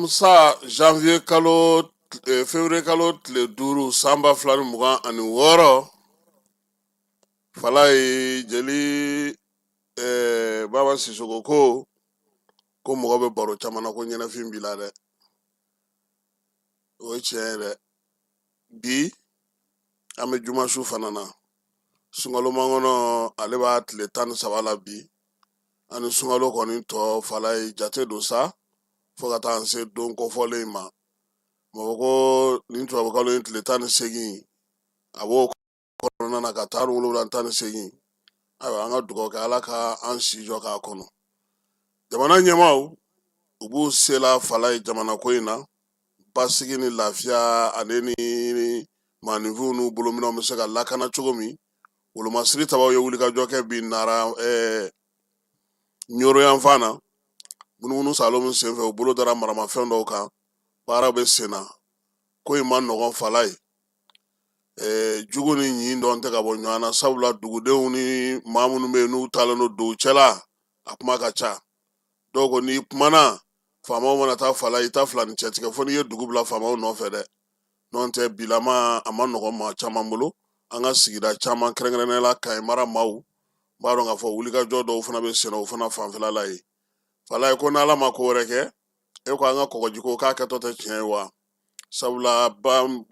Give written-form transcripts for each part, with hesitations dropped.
Alamisa, janvier kalo, février kalo tile 5, san 2026. Falaye, jeli Baba Sisoko ko mɔgɔ bɛ baro caman na, ko ɲɛnafin b'i la dɛ. O ye tiɲɛ ye dɛ. Bi an bɛ juma su fana na, sunkalo makɔnɔ, ale b'a tile 13 la bi. Ani sunkalo kɔni tɔ, Falaye, jate don sa fo ka taa an se don kofɔlen in ma. Mɔgɔ ko nin tubabukalo in tile 18, a b'o kɔnɔna na ka 17, 18. Ayiwa, an ka dugawu kɛ, Ala ka an si jɔ k'a kɔnɔ. Jamana ɲɛmaaw, u b'u sela, Falaye, jamana ko in na, basigi ni lafiya, ale ni maaninfinw n'u bolominɛnw bɛ se ka lakana cogo min. Wolomasiri tabaw ye wulikajɔ kɛ bi Nara, Ɲoro yanfan na. Munumunu salo min senfɛ, u bolo dara maramafɛn dɔw kan. Baara bɛ sen na, ko in ma nɔgɔn, Falaye. Jugu ni ɲin dɔn tɛ ka bɔ ɲɔgɔn na, sabula dugudenw ni maa minnu bɛ yen, n'u taalen don dugu cɛla, a kuma ka ca. Dɔw ko n'i kumana faamaw mana taa, Falaye, i ta fila ni cɛtigɛ fo n'i ye dugu bila faamaw nɔfɛ dɛ. N'o tɛ, bilama a ma nɔgɔn maa caman bolo an ka sigida caman, kɛrɛnkɛrɛnnenya la Kayi mara maaw b'a dɔn k'a fɔ wulikajɔ dɔw fana bɛ senna o fana fanfɛla la yen, Falaye. Ko n'Ala ma ko wɛrɛ kɛ, e ko an ka kɔgɔjiko k'a kɛtɔ tɛ tiɲɛ ye wa? Sabula ba min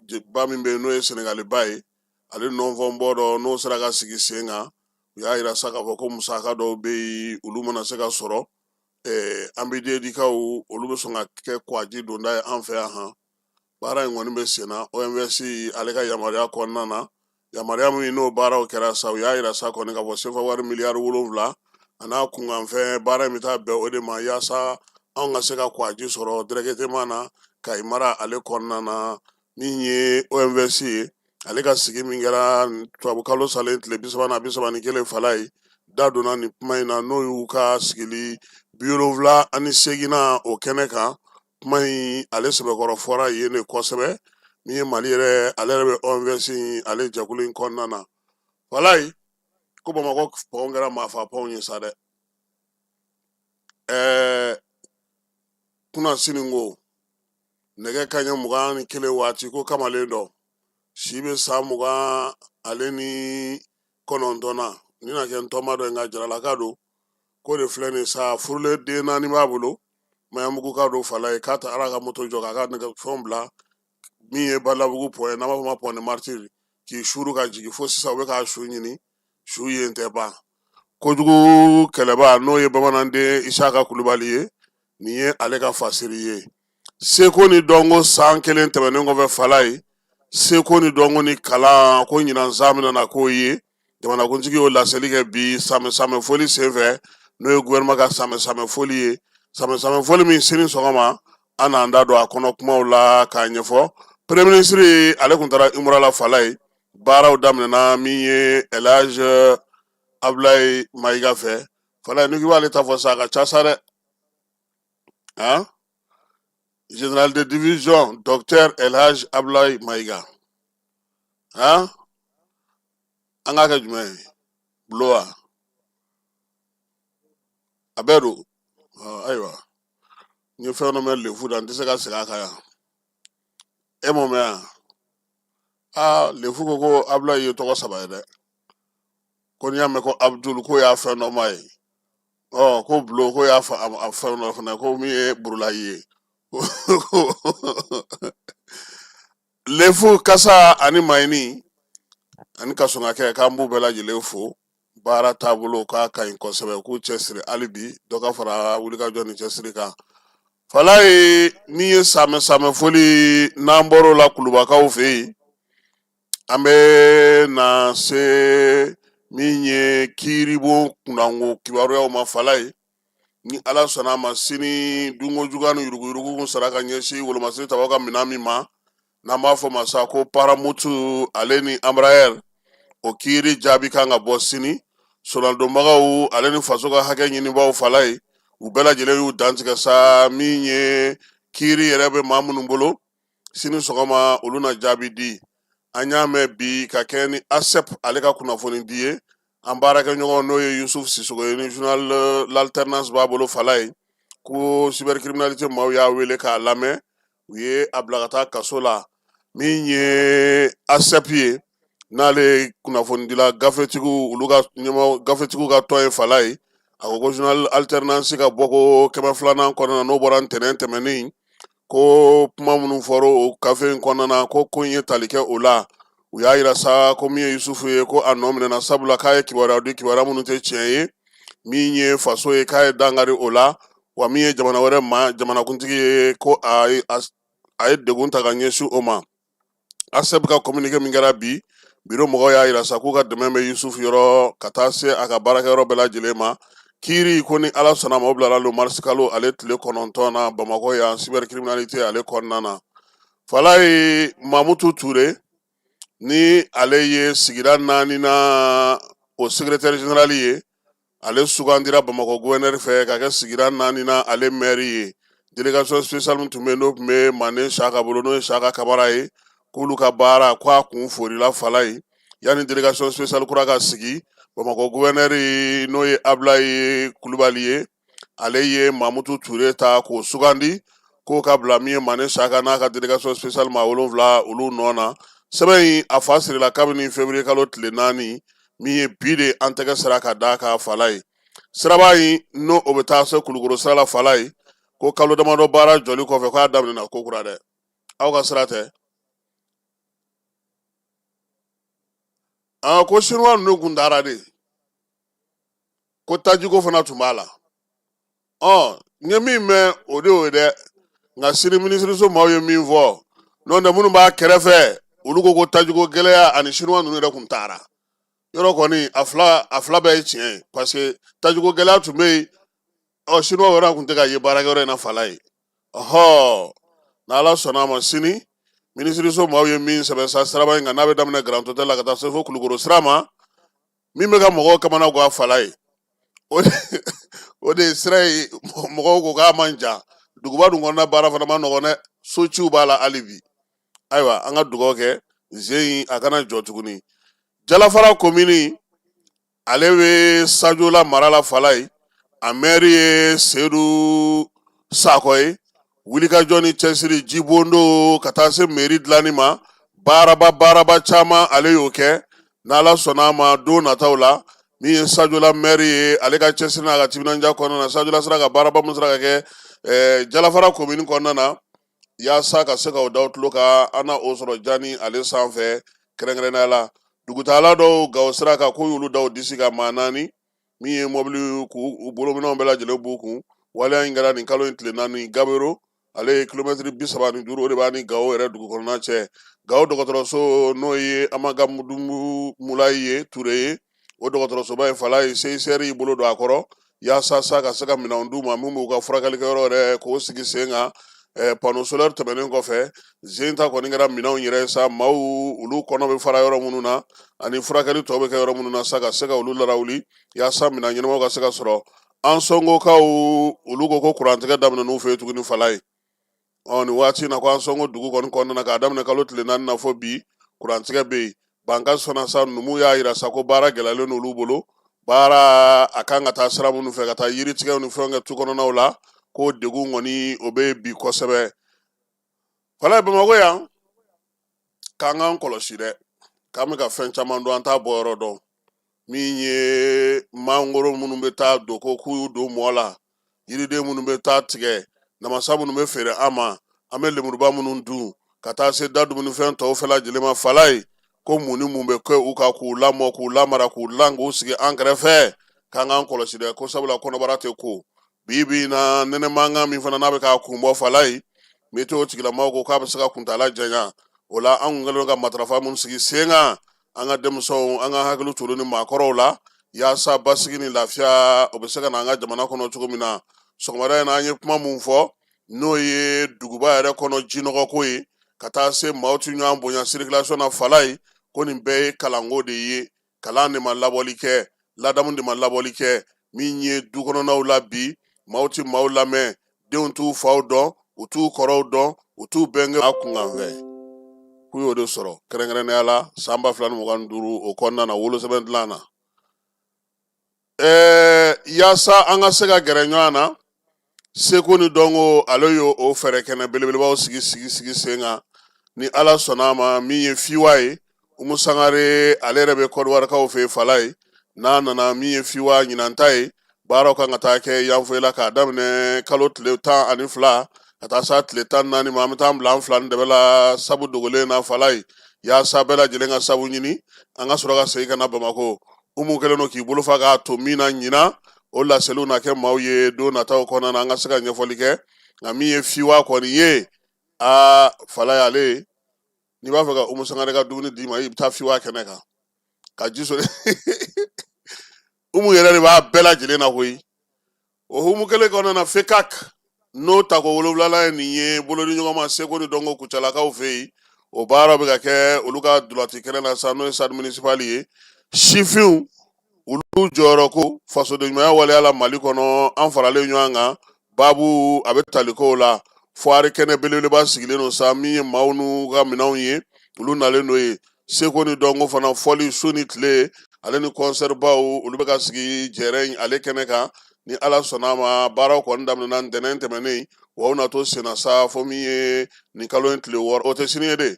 bɛ yen, n'o ye Senegali ba ye, ale nɔnfɔnbɔ dɔ, n'o sera ka sigi sen kan, u y'a yira sa k'a fɔ ko musaka dɔw bɛ yen, olu mana se ka sɔrɔ, Ambidédikaw, olu bɛ sɔn ka kɛ kwaji donda ye an fɛ yan. Han, baara in kɔni bɛ sen na OMVS ale ka yamaruya kɔnɔna na. Yamaruya min n'o baaraw kɛra sa, u y'a yira sa kɔni k'a fɔ sefa wari miliyari 7 a n'a kunkanfɛn, baara in bɛ taa bɛn o de ma, yaasa anw ka se ka kwaji sɔrɔ directement na Kayi mara ale kɔnɔna na. Min ye OMVS ye, ale ka sigi min kɛra tubabukalo salen tile 30 na 31, Falaye, da donna nin kuma in na, n'o y'u ka sigili 78nan o kɛnɛ kan. Kuma in ale sɛbɛkɔrɔ fɔra yen de kosɛbɛ. Min ye Mali yɛrɛ, ale yɛrɛ bɛ OMVS in ale jɛkulu in kɔnɔna na. Falaye, ko Bamakɔ pɔn kɛra maafa pɔnw ye sa dɛ. Kunna sini ko nɛgɛ kaɲɛ 21 waati, ko kamalen dɔ si bɛ san 29 na, ni na kɛ ntɔma dɔ ye, nka jaralaka don, ko de filɛ nin sa, furulen, den naani b'a bolo, Maɲanbuguka don, Falaye, k'a ta ala ka moto jɔ k'a ka nɛgɛfɛnw bila min ye Balabugu pɔn ye, n'an b'a fɔ ma pont des Martyrs, k'i suru ka jigin. Fo sisan u bɛ k'a su ɲini, su yen tɛ ban. Kojugu kɛlɛba, n'o ye bamananden Isaka Kulubali ye, nin ye ale ka fasiri ye. Seko ni dɔnko san kelen tɛmɛnen kɔfɛ, Falaye, seko ni dɔnko ni kalan, ko ɲinan san bɛna na k'o ye. Jamanakuntigi y'o laseli kɛ bi samɛ samɛ foli senfɛ, n'o ye gouvernement ka samɛ samɛ foli ye. Samɛ samɛ foli min, sini sɔgɔma an n'an da don a kɔnɔ kumaw la k'a ɲɛfɔ. Premier ministre, ale kun taara umura la, Falaye. Baaraw daminɛna min ye Elhadj Abdoulaye Maïga fɛ, Falaye. N'i k'i b'ale ta fɔ sa, a ka ca sa dɛ. Han, général de division docteur Elhadj Abdoulaye Maïga, han, an k'a kɛ jumɛn ye? Bulo wa, a bɛɛ don. Ayiwa, n ye fɛn dɔ mɛn lefu da, n tɛ se ka segin a kan yan. E m'o mɛn yan? Aa, lefu ko Abdoulaye ye tɔgɔ saba ye dɛ. Ko n'i y'a mɛn ko Abdul, k'o y'a fɛn dɔ ma ye. Ɔ, ko bulo, ko y'a a fɛn dɔ fana, ko min ye burulayi ye. Lefu kasa ani mayini ani kasonkakɛ, k'an b'u bɛɛ lajɛlen fo. Baara taabolo k'a ka ɲi kosɛbɛ, k'u cɛsiri hali bi, dɔ ka fara wulikajɔ ni cɛsiri kan, Falaye. Min ye samɛ samɛ foli, n'an bɔr'o la kulubakaw fɛ yen, an bɛ na se min ye kiiribon kunnango kibaruyaw ma, Falaye. Ni Ala sɔnna a ma, sini dunko juguya ni yuruguyurugu kun sara ka ɲɛsin wolomasiri tabaw ka minɛn min ma, n'an b'a fɔ ma sa ko Paramount ale ni Embraer, o kiiri jaabi kan ka bɔ sini. Soladonbagaw ale ni faso ka hakɛ ɲinibaaw, Falaye, u bɛɛ lajɛlen y'u dantigɛ sa. Min ye kiiri yɛrɛ bɛ maa minnu bolo, sini sɔgɔma olu na jaabi di. An y'a mɛn bi ka kɛ ni ASEP ale ka kunnafoni di ye, an baarakɛɲɔgɔn, n'o ye Yusuf Sisoko ye, ni journal L'Alternance b'a bolo, Falaye. Ko cybercriminalité maaw y'a wele k'a lamɛn, u ye a bila ka taa kaso la. Min ye ASEP ye, n'ale ye kunnafonidila gafetigiw, olu ka ɲɛma gafetigiw ka tɔn ye fala ye, a ko ko journal Alternance ka bɔko 200nan kɔnɔna na, n'o bɔra ntɛnɛn tɛmɛnen, ko kuma minnu fɔra o gafe in kɔnɔna na, ko ko in ye tali kɛ o la. U y'a yira sa ko min ye Yusufu ye, ko a nɔ minɛna, sabula k'a ye kibaruya di, kibaruya minnu tɛ tiɲɛ ye. Min ye faso ye, k'a ye dankari o la, wa min ye jamana wɛrɛ ma jamanakuntigi ye, ko a ye degun ta ka ɲɛsin o ma. ASEP ka communiqué min kɛra bi, biro mɔgɔw y'a yira sa k'u ka dɛmɛ bɛ Yusufu yɔrɔ ka taa se a ka baarakɛyɔrɔ bɛɛ lajɛlen ma. Kiiri ko ni Ala sɔnna ma, o bilara lo marisi kalo ale tile 9 na Bamakɔ yan, cybercriminalité ale kɔnɔna na. Falaye Mamutu Ture, ni ale ye sigida naaninan o secrétaire général ye, ale sugandira Bamakɔ gouverneur fɛ ka kɛ sigida naaninan ale maire ye. Délégation spéciale min tun bɛ yen, n'o tun bɛ Manden Saka bolo, n'o ye Saka Kamara ye, k'olu ka baara ko a kun forila fala ye. Yanni délégation spéciale kura ka sigi, Bamakɔ gouverneur, n'o ye Abulayi Kulubali ye, ale ye Mamutu Ture ta k'o sugandi k'o ka bila min ye Manden Saka n'a ka délégation spéciale maa 7 olu nɔ na. Sɛbɛn in a fa sirila kabini février kalo tile 4, min ye bi de an tɛgɛ sera ka d'a kan fala ye. Siraba in, n'o o bɛ taa se Kulukoro sira la fala ye, ko kalo damadɔ baara jɔli kɔfɛ, k'a daminɛna ko kura dɛ. Aw ka sira tɛ aa, ko sinuwa ninnu kun taara de, ko tajiko fana tun b'a la. Ɔ n ye min mɛn, o de y'o ye dɛ. Nka sini minisiriso maaw ye min fɔ, n'o tɛ minnu b'a kɛrɛfɛ, olu ko ko tajiko gɛlɛya ani sinuwa ninnu yɛrɛ kun taara yɔrɔ kɔni, a fila bɛɛ ye tiɲɛ ye, parce que tajiko gɛlɛya tun bɛ yen. Ɔ sinuwa yɛrɛ tun tɛ ka ye baarakɛyɔrɔ in na fala ye. Ɔhɔ, n'Ala sɔnna a ma, sini minisiriso maaw ye min sɛbɛn sa siraba in kan, n'a bɛ daminɛ Grand Hôtel la ka taa se fo Kulukoro sira ma, min bɛ ka mɔgɔw kamana gan fala ye, o de ye sira ye. Mɔgɔw ko k'a man jan, duguba dun kɔnɔna baara fana man nɔgɔn dɛ, sociw b'a la hali bi. Ayiwa, an ka dugawu kɛ zen in a kana jɔ tuguni. Jalafara komini, ale bɛ Sajola mara la fala ye, a mɛri ye Sedu Sakɔ ye. Wulikajɔ ni cɛsiri, jibondo ka taa se mɛri dilanni ma, baaraba baaraba caman ale y'o kɛ. N'Ala sɔnna a ma, don nataw la, min ye Sajola mɛri ye, ale ka cɛsiri n'a ka timinandiya kɔnɔna na, Sajola sera ka baaraba min sera ka kɛ Jalafara komini kɔnɔna na, yaasa ka se k'o da tulo kan, an na o sɔrɔ jani ale sanfɛ. Kɛrɛnkɛrɛnnenya la, dugutaala dɔw Gawo sira kan, k'u y'olu da u disi kan, maa 4 min ye mɔbili k'u bolominɛnw bɛɛ lajɛlen b'u kun. Waleya in kɛra nin kalo in tile 4. Gabero, ale ye kilomɛtiri 35, o de b'a ni Gawo yɛrɛ dugu kɔnɔna cɛ. Gawo dɔgɔtɔrɔso, n'o ye Amagamudu Mulayi ye Ture ye, o dɔgɔtɔrɔsoba in fala ye, CICR y'i bolo don a kɔrɔ yaasa sa ka se ka minɛnw d'u ma min b'u ka furakɛlikɛyɔrɔ yɛrɛ k'o sigi sen kan. Panneau solaire tɛmɛnen kɔfɛ, zen ta kɔni kɛra minɛnw yɛrɛ sa, maaw olu kɔnɔ bɛ fara yɔrɔ minnu na ani furakɛli tɔw bɛ kɛ yɔrɔ minnu na sa, ka se ka olu larawuli yaasa minɛn ɲɛnamaw ka se ka sɔrɔ. Ansɔngokaw, olu ko ko kurantigɛ daminɛ n'u fɛ yen tuguni fala ye. Ɔ nin waati in na, ko Ansɔngo dugu kɔni kɔnɔna na, k'a daminɛ kalo tile 4 na fo bi, kurantigɛ bɛ yen. Banka fana sa, numu y'a yira sa ko baara gɛlɛyalen n'olu bolo, baara a kan ka taa sira minnu fɛ, ka taa yiri tigɛw ni fɛnw kɛ tu kɔnɔnaw la, ko degun kɔni o bɛ bi kosɛbɛ fala ye Bamakɔ yan. K'an k'an kɔlɔsi dɛ, k'an bɛ ka fɛn caman dɔn, an t'a bɔ yɔrɔ dɔn. Min ye mangoro minnu bɛ taa don ko k'u y'u don mɔ la, yiriden minnu bɛ taa tigɛ, namasa minnu bɛ feere an ma, an bɛ lemuruba minnu dun, ka taa se da dumunifɛn tɔw fɛ lajɛlen ma fala ye, ko mun ni mun bɛ kɛ u kan k'u lamɔ, k'u lamara, k'u dilan k'u sigi an kɛrɛfɛ. K'an k'an kɔlɔsi dɛ, ko sabula kɔnɔbara tɛ ko. Bi bi in na, nɛnɛ mankan min fana n'a bɛ k'a kun bɔ fala ye, météo tigilamaw ko k'a bɛ se ka kuntaala janya. O la, an kun kɛlen don ka matarafa minnu sigi sen kan, an ka denmisɛnw, an ka hakili to ni maakɔrɔw la, yaasa basigi ni lafiya o bɛ se ka na an ka jamana kɔnɔ cogo min na. Sɔgɔmada in na, an ye kuma mun fɔ, n'o ye duguba yɛrɛ kɔnɔ jinɔgɔko ye, ka taa se maaw ti ɲɔgɔn bonya circulation na fala ye, ko nin bɛɛ ye kalanko de ye. Kalan de ma labɔli kɛ, ladamu de ma labɔli kɛ. Min ye du kɔnɔnaw la bi, maaw ti maaw lamɛn, denw t'u faw dɔn, u t'u kɔrɔw dɔn, u t'u bɛnkɛ a kunkanfɛ. K'u y'o de sɔrɔ kɛrɛnkɛrɛnnenya la san 2025 o kɔnɔna na, wolosɛbɛn dilan na. Yaasa an ka se ka gɛrɛ ɲɔgɔn na. Seko ni dɔnko, ale y'o o fɛɛrɛ kɛnɛ belebelebaw sigi sigi sigi sen kan. Ni Ala sɔnna a ma, min ye FIWA ye, Umu Sangare ale yɛrɛ bɛ Kɔdiwarikaw fɛ yen, Falaye n'a nana, min ye FIWA ɲinanta ye, baaraw kan ka taa kɛ Yanfolila k'a daminɛ kalo tile 12 ka taa s'a tile 14 ma. An bɛ taa bila an fila ni dɛbɛ la sabu dogolen na, Falaye, yaasa bɛɛ lajɛlen ka sabu ɲini, an ka sɔrɔ ka segin ka na Bamakɔ. Umu kɛlen don k'i bolo fa k'a to min na ɲinan, o laseliw na kɛ maaw ye don nataw kɔnɔna na, an ka se ka ɲɛfɔli kɛ. Nka min ye FIWA kɔni ye, aa Falaye, ale n'i b'a fɛ ka Umu Sangare ka dumuni d'i ma, i bɛ taa FIWA kɛnɛ kan ka ji soli. Umu yɛrɛ de b'a bɛɛ lajɛlen na koyi. O hukumu kelen kɔnɔna na, FECAC n'o tako wolonwulanan ye nin ye, bolodiɲɔgɔnma seko ni dɔnko Kucalakaw fɛ yen, o baara bɛ ka kɛ olu ka dulati kɛnɛ na sa, n'o ye stade municipal ye. Sifinw olu jɔyɔrɔ ko fasodenɲumanya waleya la Mali kɔnɔ, an faralen ɲɔgɔn kan, baabu a bɛ tali k'o la. Foire kɛnɛ belebeleba sigilen don sa, min ye maaw n'u ka minɛnw ye, olu nalen don yen. Seko ni dɔnko fana, fɔli su ni tile, ale ni concert baw, olu bɛ ka sigi jɛrɛ in ale kɛnɛ kan. Ni Ala sɔnna a ma, baaraw kɔni daminɛna ntɛnɛn tɛmɛnen, wa u na to senna sa fo min ye nin kalo in tile 6, o tɛ sini ye de,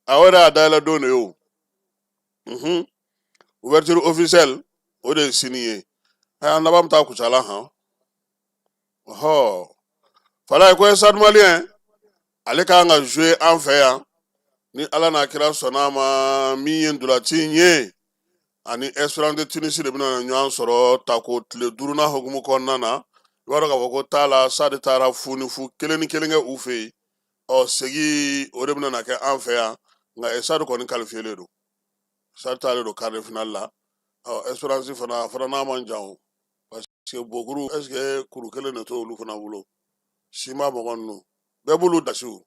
a o yɛrɛ y'a dayɛlɛ don de ye o. Ouverture officielle, o de ye sini ye. An laban bɛ taa Kucala han. Ɔhɔ Falaye ko Stade Malien ale ka kan ka jouer an fɛ yan, ni Ala n'a kira sɔnna a ma. Min ye ntolaci in ye, ani Esperance de Tunisie de bɛna ɲɔgɔn sɔrɔ tako tile duurunan hukumu kɔnɔna na. I b'a dɔn k'a fɔ ko taa la, Stade taara 0-0, 1-1 kɛ u fɛ yen. Ɔ segin, o de bɛna kɛ an fɛ yan. Nka Stade kɔni qualifiélen don, Stade taalen don quart de finale la. Ɔ Esperance fana n'a man jan o, parce que bokuru, est ce que kuru kelen de to olu fana bolo? Sima mɔgɔ ninnu bɛɛ b'olu dasi o,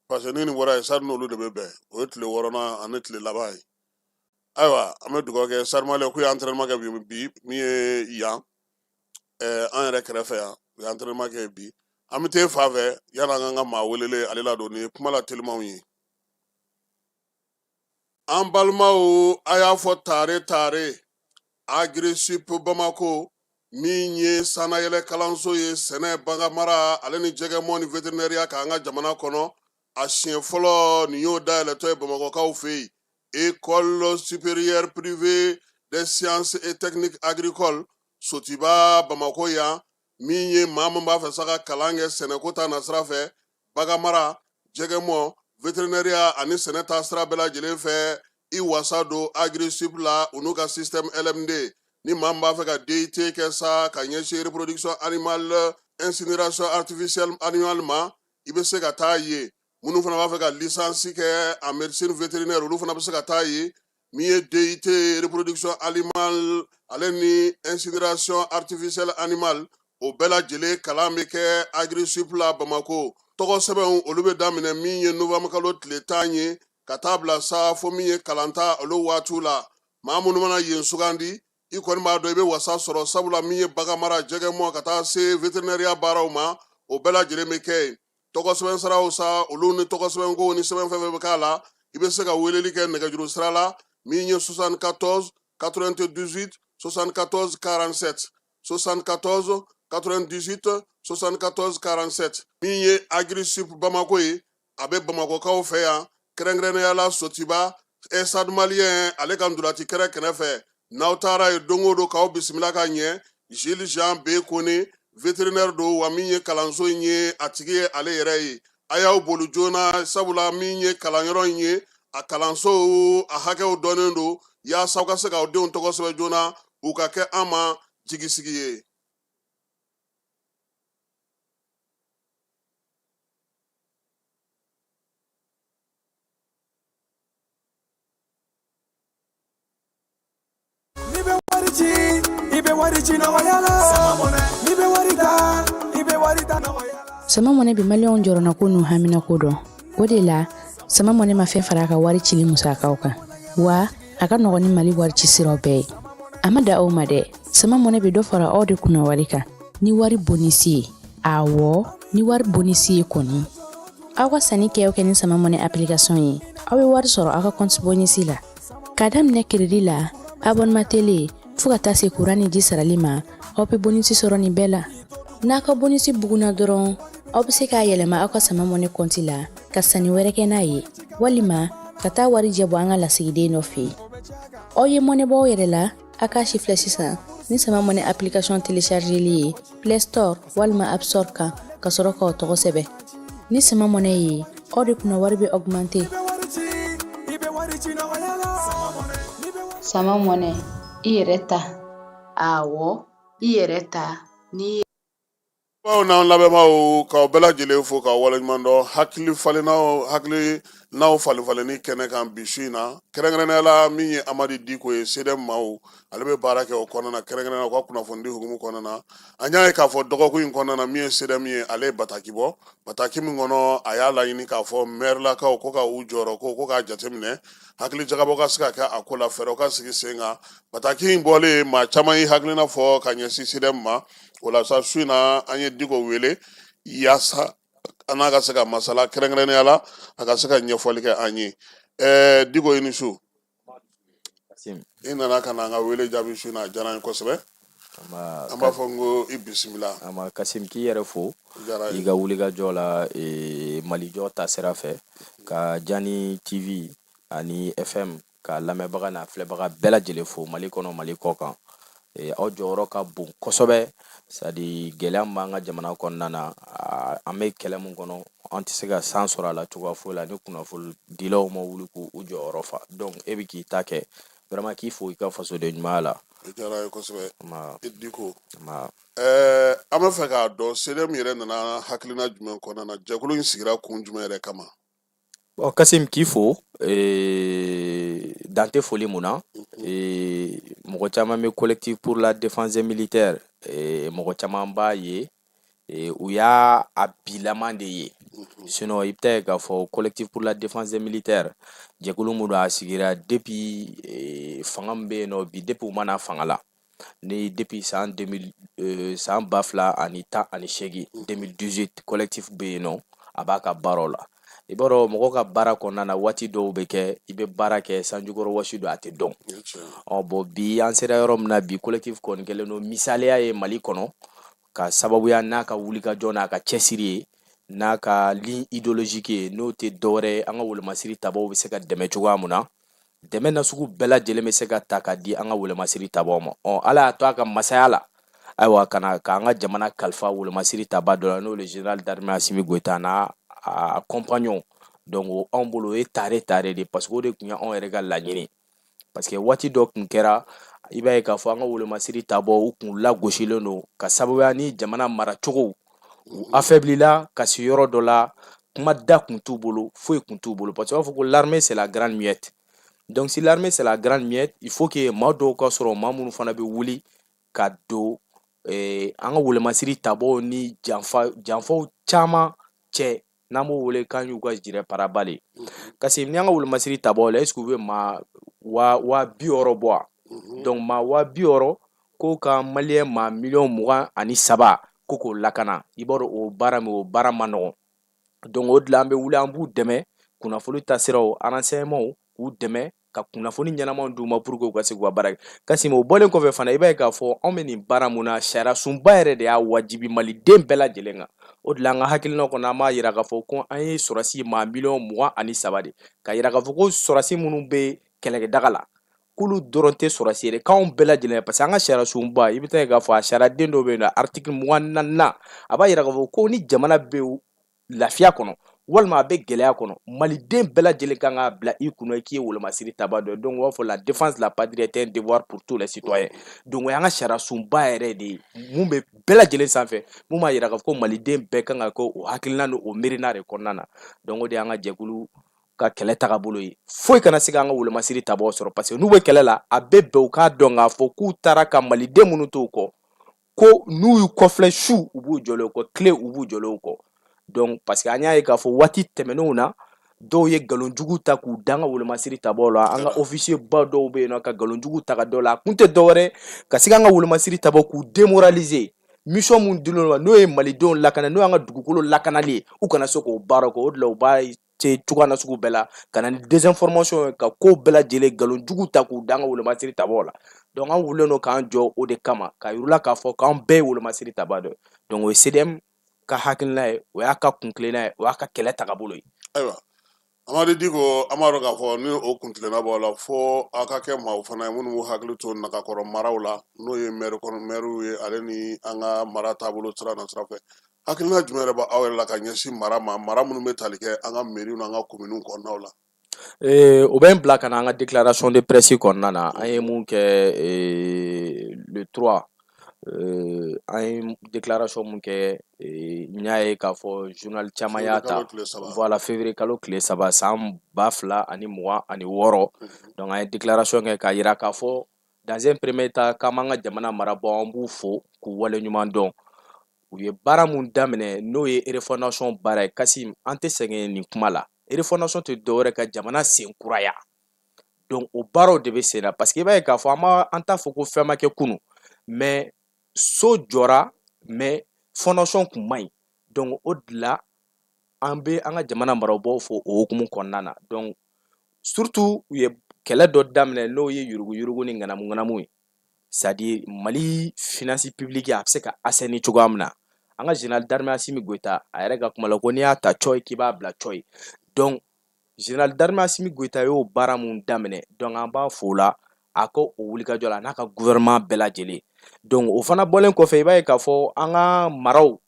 parce que ni nin bɔra yen, Stade n'olu de bɛ bɛn, o ye tile wɔɔrɔnan ani tile laban ye. Ayiwa, an bɛ dugawu kɛ Stade Malien k'u ye entraînement kɛ bi, min ye yan an yɛrɛ kɛrɛfɛ yan, u ye entraînement kɛ bi. An bɛ t'e fan fɛ yanni an k'an ka maa welelen ale ladon. Nin ye kuma la telimanw ye. An balimaw, a y'a fɔ tare tare, Agrisip Bamako, min ye sannayɛlɛ kalanso ye sɛnɛ, baganmara, ale ni jɛgɛmɔ ni vétérinaire k'an ka jamana kɔnɔ, a siɲɛ fɔlɔ nin y'o dayɛlɛtɔ ye Bamakɔkaw fɛ yen. École supérieure privée des sciences et techniques agricoles, Sotiba, Bamakɔ yan, min ye maa min b'a fɛ sa ka kalan kɛ sɛnɛko ta nasira fɛ, baganmara, jɛgɛmɔ, vétérinaire ani sɛnɛ ta sira bɛɛ lajɛlen fɛ, i wasa don Agrisip la, u n'u ka système LMD. Ni maa min b'a fɛ ka DUT kɛ sa ka ɲɛsin reproduction animale, incinération artificielle animale ma, i bɛ se ka taa yen. Minnu fana b'a fɛ ka licence kɛ en médecine vétérinaire, olu fana bɛ se ka taa yen. Min ye DUT reproduction animale ale ni incinération artificielle animale, o bɛɛ lajɛlen kalan bɛ kɛ Agrisip la Bamako. Tɔgɔ sɛbɛnw, olu bɛ daminɛ min ye novembre kalo tile 10 ye ka taa bila sa fo min ye kalanta olu waatiw la. Maa minnu mana yen sugandi, i kɔni b'a dɔn i bɛ wasa sɔrɔ, sabula min ye baganmara, jɛgɛmɔ, ka taa se vétérinaire baaraw ma, o bɛɛ lajɛlen bɛ kɛ yen. Tɔgɔ sɛbɛn siraw sa, olu ni tɔgɔ sɛbɛnko ni sɛbɛn fɛn fɛn bɛ k'a la, i bɛ se ka weleli kɛ nɛgɛjuru sira la, min ye 74 98 74 47, 74 98 74 47. Min ye Agrisip Bamako ye, a bɛ Bamakɔkaw fɛ yan, kɛrɛnkɛrɛnnenya la Sotiba, Stade Malien ale ka ntolaci kɛrɛ kɛrɛfɛ. N'aw taara yen don o don, k'aw bisimila ka ɲɛ. Gilles Jean B Kone, vétérinaire don, wa min ye kalanso in ye, a tigi ye ale yɛrɛ ye. A y'aw boli joona, sabula min ye kalanyɔrɔ in ye, a kalanso a hakɛw dɔnnen don, yaasa aw ka se k'aw denw tɔgɔ sɛbɛn joona, u ka kɛ an ma jigisigi ye. N'i bɛ wari ci, i bɛ wari ci nɔgɔya la. N'i bɛ wari ta, i bɛ wari ta nɔgɔya la. Sama Money bɛ maliyɛnw jɔrɔnako n'u haminako dɔn. O de la, Sama Money ma fɛn fara a ka wari cili musakaw kan, wa a ka nɔgɔn ni Mali wari ci siraw bɛɛ ye. A ma da aw ma dɛ, Sama Money bɛ dɔ fara aw de kunna wari kan ni wari bonisi ye. Awɔ, ni wari bonisi ye kɔni. Aw ka sanni kɛ o kɛ ni Sama Money application ye, aw bɛ wari sɔrɔ aw ka compte bonisi la. K'a daminɛ crédit la, abonnement télé, fo ka taa se kuran ni ji sarali ma. Aw bɛ bonisi sɔrɔ nin bɛɛ la. N'a ka bonisi bugunna dɔrɔn, aw bɛ se k'a yɛlɛma aw ka Sama Mɔnɛ kɔnti la ka sanni wɛrɛ kɛ n'a ye, walima ka taa warijɛ bɔ an ka lasigiden dɔ fɛ yen. Aw ye mɔnɛ bɔ aw yɛrɛ la, a k'a sifilɛ sisan ni Sama Mɔnɛ application téléchargeli ye Play Store walima App Store kan, ka sɔrɔ k'aw tɔgɔ sɛbɛn. Ni Sama Mɔnɛ ye, aw de kunna wari bɛ augmenter. Sama Mɔnɛ, i yɛrɛ ta. Awɔ, i yɛrɛ ta ni. Baw n'an lamɛnbaaw, k'aw bɛɛ lajɛlen fo k'aw waleɲuman dɔn hakili falennaw, hakili n'aw falen falenni kɛnɛ kan bi su in na. Kɛrɛnkɛrɛnnenya la, min ye Amadi Diko ye, CDM maaw, ale bɛ baara kɛ o kɔnɔna na, kɛrɛnkɛrɛnnenya u ka kunnafonidi hukumu kɔnɔna na. An y'a ye k'a fɔ dɔgɔkun in kɔnɔna na, min ye CDM ye, ale ye bataki bɔ, bataki min kɔnɔ a y'a laɲini k'a fɔ mɛrilakaw ko ka u jɔyɔrɔ ko k'a jateminɛ, hakili jagabɔ ka se ka kɛ a ko la, fɛɛrɛw ka sigi sen kan. Bataki in bɔlen, maa caman y'i hakilina fɔ ka ɲɛsin CDM ma. O la sa, su in na, an ye Diko wele yaasa an n'a ka se ka masala, kɛrɛnkɛrɛnnenya la a ka se ka ɲɛfɔli kɛ an ye. Diko, i ni su. I nana ka na an ka wele jaabi su in na, a diyara an ye kosɛbɛ. An b'a fɔ n ko i bisimila. Ama Kasim, k'i yɛrɛ fo i ka wulikajɔ la Malijɔ ta sira fɛ, ka Jani TV ani FM ka lamɛnbaga n'a filɛbaga bɛɛ lajɛlen fo Mali kɔnɔ, Mali kɔ kan. Aw jɔyɔrɔ ka bon kosɛbɛ, c'est-à-dire gɛlɛya min b'an ka jamana kɔnɔna na, an bɛ kɛlɛ min kɔnɔ, an tɛ se ka san sɔrɔ a la cogoya foyi la ni kunnafonidilaw ma wuli k'u jɔyɔrɔ fa. Donc e bɛ k'i ta kɛ, vraiment k'i fo i ka fasoden ɲumanya la. O diyara ye kosɛbɛ, Diko. An bɛ fɛ k'a dɔn, CDM yɛrɛ nana hakilina jumɛn kɔnɔna na? Jɛkulu in sigira kun jumɛn yɛrɛ kama? Bon, Kasim, k'i fo dan tɛ foli mun na. Mɔgɔ caman bɛ Collectif pour la défense militaire, mɔgɔ caman b'a ye, u y'a a bilaman de ye. Sinon i bɛ taa ye k'a fɔ Collectif pour la défense militaire, jɛkulu min don, a sigira depuis fanga min bɛ yen nɔ bi, depuis u ma na fanga la ni depuis san 2000, san 2018, 2018, collectif bɛ yen nɔ, a b'a ka baaraw la. I b'a dɔn, mɔgɔ ka baara kɔnɔna na, waati dɔw bɛ kɛ i bɛ baara kɛ sanjukɔrɔ wɔsi don, a tɛ dɔn. Ɔ bon, bi an sera yɔrɔ min na bi, collectif kɔni kɛlen don misaliya ye Mali kɔnɔ, ka sababuya n'a ka wulikajɔ n'a ka cɛsiri ye, n'a ka ligne idéologique ye, n'o tɛ dɔwɛrɛ ye, an ka wolomasiri tabaw bɛ se ka dɛmɛ cogoya mun na, dɛmɛ nasugu bɛɛ lajɛlen bɛ se ka ta ka di an ka wolomasiri tabaw ma. Ɔ Ala y'a to a ka masaya la, ayiwa, ka na k'an ka jamana kalifa wolomasiri taba dɔ la, n'o le général d'armée Assimi Goïta n'a a compagnon. Donc anw bolo, o ye tare tare de, parce que o de tun ye anw yɛrɛ ka laɲini, parce que waati dɔ tun kɛra, i b'a ye k'a fɔ an ka wolomasiri tabaw, u kun lagosilen don ka sababuya ni jamana maracogo, u affaiblila ka se yɔrɔ dɔ la, kuma da kun t'u bolo, foyi kun t'u bolo, parce que u b'a fɔ ko l'armée, c'est la grande muette. Donc si l'armée, c'est la grande muette, il faut que maa dɔw ka sɔrɔ, maa minnu fana bɛ wuli ka don an ka wolomasiri tabaw ni janfa janfaw caman cɛ, n'an b'o wele k'an y'u ka gilet pare-balles. Kasi ni an ka wolomasiri tabaw la, est ce que u bɛ maa 60 000 bɔ wa? Donc maa 60 000 ko ka maliyɛn maa miliyɔn 23 ko k'o lakana, i b'a dɔn o baara min, o baara ma nɔgɔn. Donc o de la an bɛ wuli, an b'u dɛmɛ kunnafoni tasiraw, renseignement, k'u dɛmɛ ka kunnafoni ɲɛnamaw d'u ma pour que u ka se k'u ka baara kɛ. Kasi o bɔlen kɔfɛ fana, i b'a ye k'a fɔ anw bɛ nin baara mun na, sariya sunba yɛrɛ de y'a wajibi maliden bɛɛ lajɛlen kan. O de la an ka hakilina kɔnɔ, an b'a yira k'a fɔ ko an ye sɔrɔsi maa miliyɔn 23 de, ka yira k'a fɔ ko sɔrɔsi minnu bɛ kɛlɛkɛdaga la, k'olu dɔrɔn tɛ sɔrɔsi yɛrɛ, k'anw bɛɛ lajɛlen, parce que an ka sariya sunba, i bɛ taa ye k'a fɔ a sariyaden dɔw bɛ yen nɔ, article 24nan, a b'a yira k'a fɔ ko ni jamana bɛ lafiya kɔnɔ walima a bɛ gɛlɛya kɔnɔ, maliden bɛɛ lajɛlen kan k'a bila i kunna k'i ye wolomasiri taba dɔ ye. Donc u b'a fɔ la défense de la patrie est un devoir pour tous les citoyens. Donc o y'an ka sariya sunba yɛrɛ de ye mun bɛ bɛɛ lajɛlen sanfɛ, mun b'a yira k'a fɔ ko maliden bɛɛ kan ka kɛ o hakilina ni o miirina de kɔnɔna na. Donc o de y'an ka jɛkulu ka kɛlɛ tagabolo ye. Foyi kana se k'an ka wolomasiri tabaw sɔrɔ, parce que n'u bɛ kɛlɛ la, a bɛ bɛn u k'a dɔn k'a fɔ k'u taara ka maliden minnu to u kɔ, ko n'u y'u kɔfilɛ su, u b'u jɔlen kɔ, tile, u b'u jɔlen kɔ. Donc parce que an y'a ye k'a fɔ waati tɛmɛnenw na, dɔw ye nkalonjugu ta k'u da an ka wolomasiri tabaw la. An ka officier ba dɔw bɛ yen nɔ ka nkalonjugu ta ka dɔw la, a kun tɛ dɔwɛrɛ ka se k'an ka wolomasiri tabaw k'u démoraliser. Mission mun dilen ma, n'o ye malidenw lakana, n'o y'an ka dugukolo lakanali ye, u kana se k'o baara kɛ. O de la u b'a cogoya na sugu bɛɛ la ka na ni désinformation ye, ka ko bɛɛ lajɛlen nkalon jugu ta k'u da an ka wolomasiri tabaw la. Donc an wulilen don k'an jɔ o de kama, ka yir'u la k'a fɔ k'an bɛɛ ye wolomasiri taba dɔ ye. Donc o ye CDM ka hakilina ye, o y'a ka kuntilenna ye, o y'a ka kɛlɛ tagabolo ye. Ayiwa, Amadu Diko, an b'a dɔn k'a fɔ ni o kuntilenna b'aw la, fo aw ka kɛ maaw fana ye minnu b'u hakili to nagakɔrɔ maraw la, n'o ye mɛri kɔnɔ mɛriw ye, ale ni an ka mara taabolo sira na sira fɛ. Hakilina jumɛn yɛrɛ b'aw yɛrɛ la ka ɲɛsin mara ma, mara minnu bɛ tali kɛ an ka mɛriw n'an ka kominiw kɔnɔnaw la? O bɛ n bila ka na an ka déclaration de presse kɔnɔna na. An ye mun kɛ le 3, an ye déclaration mun kɛ, n y'a ye k'a fɔ journal caman y'a ta. Voilà, février kalo tile 3 san 2026. Donc an ye déclaration kɛ k'a yira k'a fɔ dans un premier temps k'an b'an ka jamana marabaaw, an b'u fo k'u waleɲuman dɔn. U ye baara mun daminɛ, n'o ye refondation baara ye. Kasim, an tɛ sɛgɛn nin kuma la. Refondation tɛ dɔwɛrɛ ka jamana sen kuraya. Donc o baaraw de bɛ sen na, parce que i b'a ye k'a fɔ an ma, an t'a fɔ ko fɛn ma kɛ kunun, mais so jɔra, mais fondation kun man ɲi. Donc o de la an bɛ an ka jamana marabaaw fo o hukumu kɔnɔna na. Donc surtout u ye kɛlɛ dɔ daminɛ, n'o ye yuruguyurugu ni ŋanamu ŋanamu ye, c'est à dire Mali finance publique a bɛ se ka assainir cogoya min na. An ka général d'armée Assimi Goïta, a yɛrɛ ka kuma la ko n'i y'a ta cɔyi k'i b'a bila cɔyi. Donc général d'armée Assimi Goïta y'o baara mun daminɛ, donc an b'a fo la a ko o wulikajɔ la n'a ka gouvernement bɛɛ lajɛlen. Donc o fana bɔlen kɔfɛ, i b'a ye k'a fɔ an ka maraw,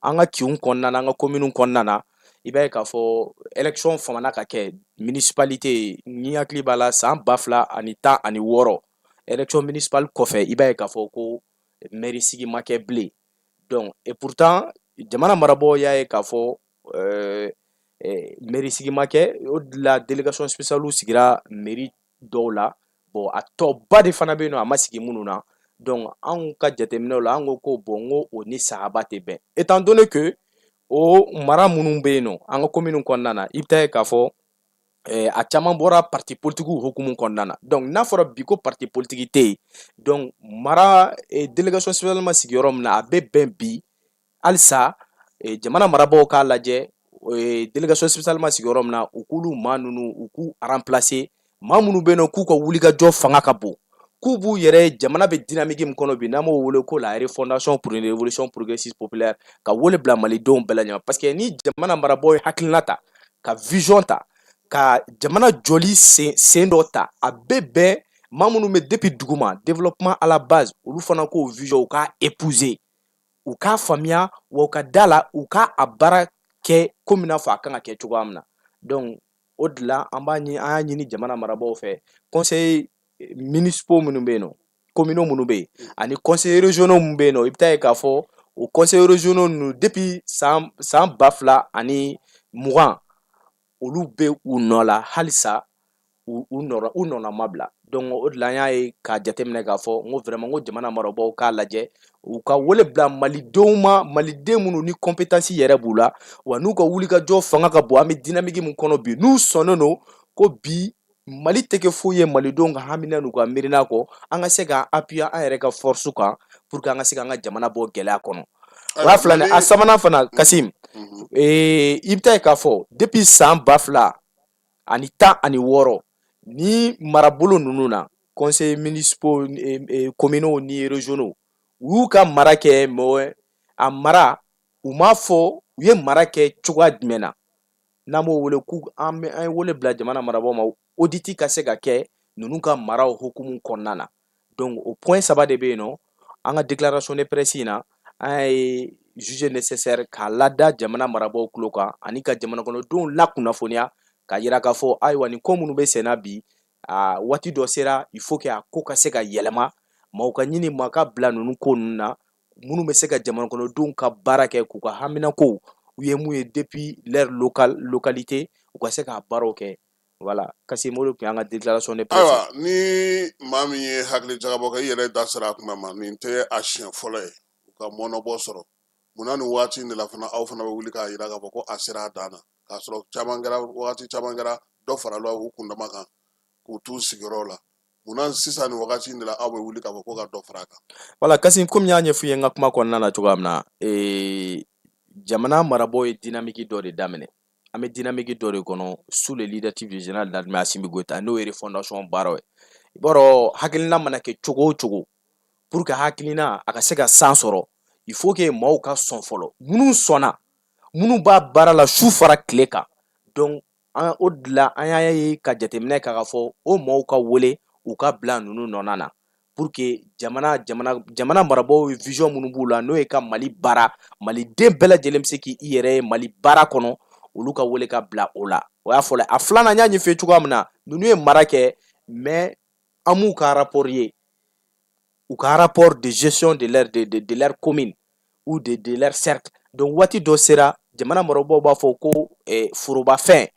an ka kinw kɔnɔna na, an ka kominiw kɔnɔna na, i b'a ye k'a fɔ élection famana ka kɛ municipalité. Ni hakili b'a la, san 2016 élection municipale kɔfɛ, i b'a ye k'a fɔ ko mairie sigi ma kɛ bilen. Donc et pourtant jamana marabaaw y'a ye k'a fɔ mairie sigi ma kɛ, o de la délégation spéciale sigira mairie dɔw la. Bon, a tɔba de fana bɛ yen nɔ, a ma sigi minnu na. Donc anw ka jateminɛw la, an ko ko bon, n ko o ni sahaba tɛ bɛn, étant donné que o mara minnu bɛ yen nɔ an ka commune kɔnɔna na, i bɛ taa ye k'a fɔ a caman bɔra parti politique hukumu kɔnɔna na. Donc n'a fɔra bi ko parti politique tɛ yen, donc mara délégation spéciale ma sigi yɔrɔ min na, a bɛ bɛn bi halisa jamana marabaaw k'a lajɛ délégation spéciale ma sigi yɔrɔ min na, u k'olu maa ninnu, u k'u remplacer. Maa minnu bɛ yen nɔ k'u ka wulikajɔ fanga ka bon, k'u b'u yɛrɛ, jamana bɛ dynamique min kɔnɔ bi, n'an b'o wele ko la refondation pour une révolution progressiste populaire, ka wele bila malidenw bɛɛ lajɛlen, parce que ni jamana marabaaw ye hakilina ta, ka vision ta, ka jamana jɔli sen sen dɔ ta, a bɛ bɛn maa minnu bɛ depuis duguma, développement à la base, olu fana k'o vision u k'a épouser, u k'a faamuya, wa u ka da la, u k'a a baara kɛ komi n'a fɔ a kan ka kɛ cogoya min na. Donc o de la an b'a ɲini, an y'a ɲini jamana marabaaw fɛ, conseil municipaux minnu bɛ yen nɔ, communaux minnu bɛ yen, ani conseil régionaux minnu bɛ yen nɔ, i bɛ taa ye k'a fɔ o conseil régionaux ninnu, depuis san 2020, olu bɛ u nɔ la halisa, u nɔ ma bila. Donc o de la an y'a ye k'a jateminɛ k'a fɔ n ko vraiment, n ko jamana marabaaw k'a lajɛ, u ka wele bila malidenw ma, maliden minnu ni compétence yɛrɛ b'u la, wa n'u ka wulikajɔ fanga ka bon. An bɛ dynamique min kɔnɔ bi, n'u sɔnnen don ko bi Mali tɛ kɛ foyi ye malidenw ka hamina n'u ka miirina kɔ, an ka se ka appuyer an yɛrɛ ka force kan pour que an ka se k'an ka jamana bɔ gɛlɛya kɔnɔ. O y'a filanan. A sabanan fana, Kasim, i bɛ taa ye k'a fɔ depuis san 2016, ni marabolo ninnu na, conseil municipaux, communaux ni régionaux, u y'u ka mara kɛ, mais a mara, u m'a fɔ u ye mara kɛ cogoya jumɛn na. N'an b'o wele k'u an bɛ an ye wele bila jamana marabaaw ma, audit ka se ka kɛ ninnu ka maraw hukumu kɔnɔna na. Donc o point saba de bɛ yen nɔ an ka déclaration de presse in na. An ye jugé nécessaire k'a lada jamana marabaaw tulo kan ani ka jamana kɔnɔdenw lakunnafoniya, ka yira k'a fɔ ayiwa, nin ko minnu bɛ senna bi, a waati dɔ sera, il faut que a ko ka se ka yɛlɛma, maaw ka ɲini, maa ka bila ninnu ko ninnu na, minnu bɛ se ka jamana kɔnɔdenw ka baara kɛ, k'u ka haminankow u ye mun ye depuis leur localité, u ka se k'a baaraw kɛ. Voilà, Kasim, o de tun y'an ka déclaration de presse. Ayiwa, ni maa min ye hakili jagabɔ kɛ, i yɛrɛ da sera a kuma ma, nin tɛ a siɲɛ fɔlɔ ye u ka mɔnɔbɔ sɔrɔ. Munna nin waati in de la fana aw fana bɛ wuli k'a jira k'a fɔ ko a sera a dan na, k'a sɔrɔ caman kɛra, wagati caman kɛra, dɔ farala u kundama kan k'u t'u sigiyɔrɔ la? Munna sisan nin wagati in de la aw bɛ wuli k'a fɔ ko ka dɔ fara a kan? Voilà, Kasim, komi n y'a ɲɛf'i ye n ka kuma kɔnɔna na cogoya min na, jamana marabaaw ye dynamique dɔ de daminɛ. An bɛ dynamique dɔ de kɔnɔ sous le leadership du général d'armée Assimi Goïta, n'o ye refondation baaraw ye. I b'a dɔn, hakilina mana kɛ cogo o cogo, pour que hakilina a ka se ka san sɔrɔ, il faut que maaw ka sɔn fɔlɔ. Minnu sɔnna, minnu b'a baara la su fara tile kan, donc an o de la an y'a ye ka jateminɛ k'a fɔ o maaw ka wele u ka bila ninnu nɔna na, pour que jamana marabaaw ye vision minnu b'u la, n'o ye ka Mali baara, maliden bɛɛ lajɛlen bɛ se k'i yɛrɛ ye Mali baara kɔnɔ, olu ka wele ka bila o la. O y'a fɔlɔ ye. A filanan, n y'a ɲɛf'i ye cogoya min na, ninnu ye mara kɛ, mais an m'u ka rapport ye, u ka rapport de gestion de leur commune ou de leur cercle. Donc waati dɔ sera, jamana marabaaw b'a fɔ ko forobafɛn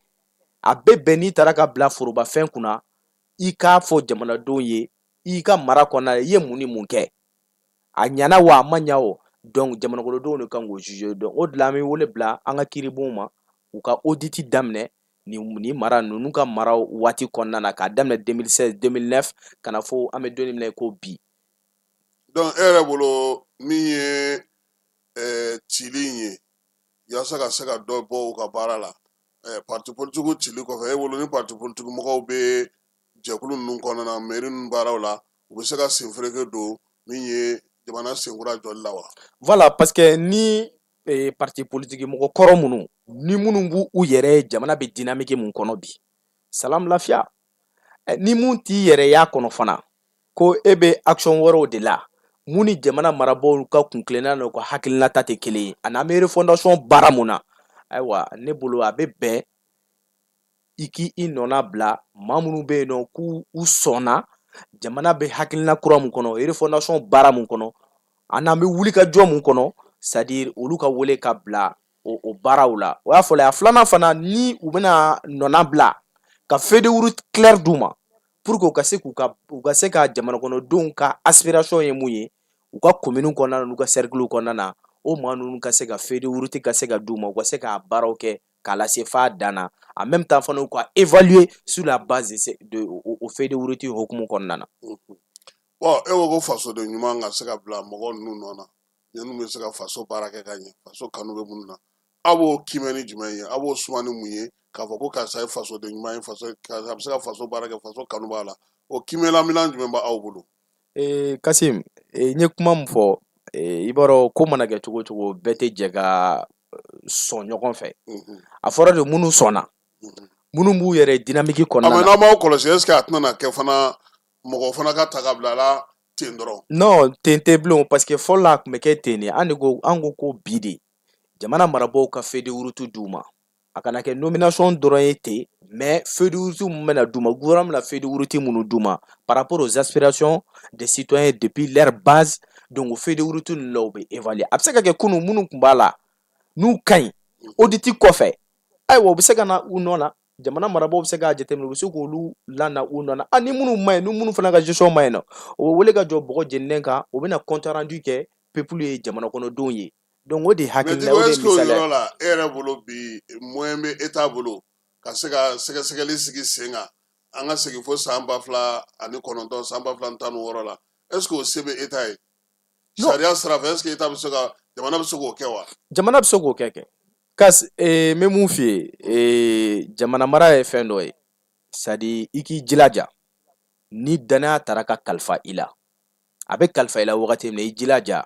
a bɛ bɛn, n'i taara ka bila forobafɛn kunna, i k'a fɔ jamanadenw ye i ka mara kɔnɔna i ye mun ni mun kɛ, a ɲana wa a ma ɲa o. Donc jamanakɔnɔdenw de kan k'o juger. Donc o de la an bɛ wele bila an ka kiiribonw ma, u ka audit daminɛ nin mara ninnu ka mara waati kɔnɔna na, k'a daminɛ 2016, 2009, ka na fo an bɛ don min na i ko bi. Donc e yɛrɛ bolo, min ye cili in ye yaasa ka se ka dɔ bɔ u ka baara la, parti politique cili kɔfɛ, e bolo ni parti politique mɔgɔw bɛ jɛkulu ninnu kɔnɔna na, mairie ninnu baaraw la, u bɛ se ka senfereke don min ye jamana senkura jɔli la wa? Voilà, parce que ni parti politique mɔgɔ kɔrɔ minnu ni minnu b'u u yɛrɛ ye jamana bɛ dynamique mun kɔnɔ bi, salam lafiya, ni mun t'i yɛrɛ y'a kɔnɔ fana, ko e bɛ action wɛrɛw de la mun ni jamana marabaaw ka kuntilenna n'u ka hakilinata tɛ kelen ye, ani an bɛ refondation baara mun na, ayiwa, ne bolo a bɛ bɛn i k'i i nɔna bila maa minnu bɛ yen nɔ k'u u sɔnna jamana bɛ hakilina kura mun kɔnɔ, refondation baara mun kɔnɔ, ani an bɛ wuli ka jɔ mun kɔnɔ, c'est à dire olu ka wele ka bila o baaraw la. O y'a fɔlɔ ye. A filanan fana, ni u bɛna nɔna bila, ka feuille de route claire d'u ma, pour que u ka se ka jamana kɔnɔdenw ka aspiration ye mun ye u ka commune kɔnɔna na, n'u ka cercle kɔnɔna na, o maa ninnu ka se ka feuille de route ka se ka d'u ma, u ka se k'a baaraw kɛ k'a lase f'a dan na. En même temps fana, u ka évaluer sur la base de o feuille de route hukumu kɔnɔna na. Bon, e ko ko fasoden ɲuman ka se ka bila mɔgɔ ninnu nɔ na, minnu bɛ se ka faso baara kɛ ka ɲɛ, faso kanu bɛ minnu na, aw b'o kiimɛ ni jumɛn ye? Aw b'o suma ni mun ye k'a fɔ ko karisa ye fasoden ɲuman ye, faso karisa bɛ se ka faso baara kɛ, faso kanu b'a la? O kiimɛlaminɛn jumɛn b'aw bolo? Kasim, n ye kuma min fɔ, i b'a dɔn, ko mana kɛ cogo o cogo, bɛɛ tɛ jɛ ka sɔn ɲɔgɔn fɛ. A fɔra de minnu sɔnna, minnu b'u yɛrɛ dynamique a kɔnɔna mais na. N'aw m'aw kɔlɔsi, est ce que a tɛna na kɛ fana mɔgɔ fana ka ta ka bila a la ten dɔrɔn? Non, ten tɛ bilen, parce que fɔlɔ la a tun bɛ kɛ ten de. An de ko, an ko ko bi de jamana marabaaw ka feuille de route d'u ma, a kana kɛ nomination dɔrɔn ye ten, mais feuille de route mun bɛna d'u ma, gouvernement bɛna feuille de route minnu d'u ma par rapport aux aspirations des citoyens depuis leur base, donc o feuille de route ninnu la, u bɛ évaluer. A bɛ se ka kɛ kunun minnu tun b'a la, n'u ka ɲi, audit kɔfɛ, ayiwa, u bɛ se ka na u nɔ na, jamana marabaaw bɛ se k'a jateminɛ, u bɛ se k'olu lana u nɔ na. Ni minnu ma ɲi, ni minnu fana ka gestion ma ɲi nɔ, o bɛ wele ka jɔ bɔgɔ jeninen kan, o bɛna compte rendu kɛ peuple ye, jamana kɔnɔdenw ye. Donc o de ye mais hakilina, Diko, o de est ye ce que o misaliya yɔrɔ ye. la, e yɛrɛ bolo bi, moyen bɛ état bolo ka se ka sɛgɛsɛgɛli sigi sen kan, an ka segin fo san 2009, san 2016 la? Est ce que o se bɛ état ye? Non. Sariya sira fɛ, est ce que état bɛ se ka, jamana bɛ se k'o kɛ wa? Jamana bɛ se k'o kɛ. Kasi, n bɛ mun f'i ye, jamana mara ye fɛn dɔ ye, c'est à dire i k'i jilaja ni danaya taara ka kalifa i la, a bɛ kalifa i la wagati min na, i jilaja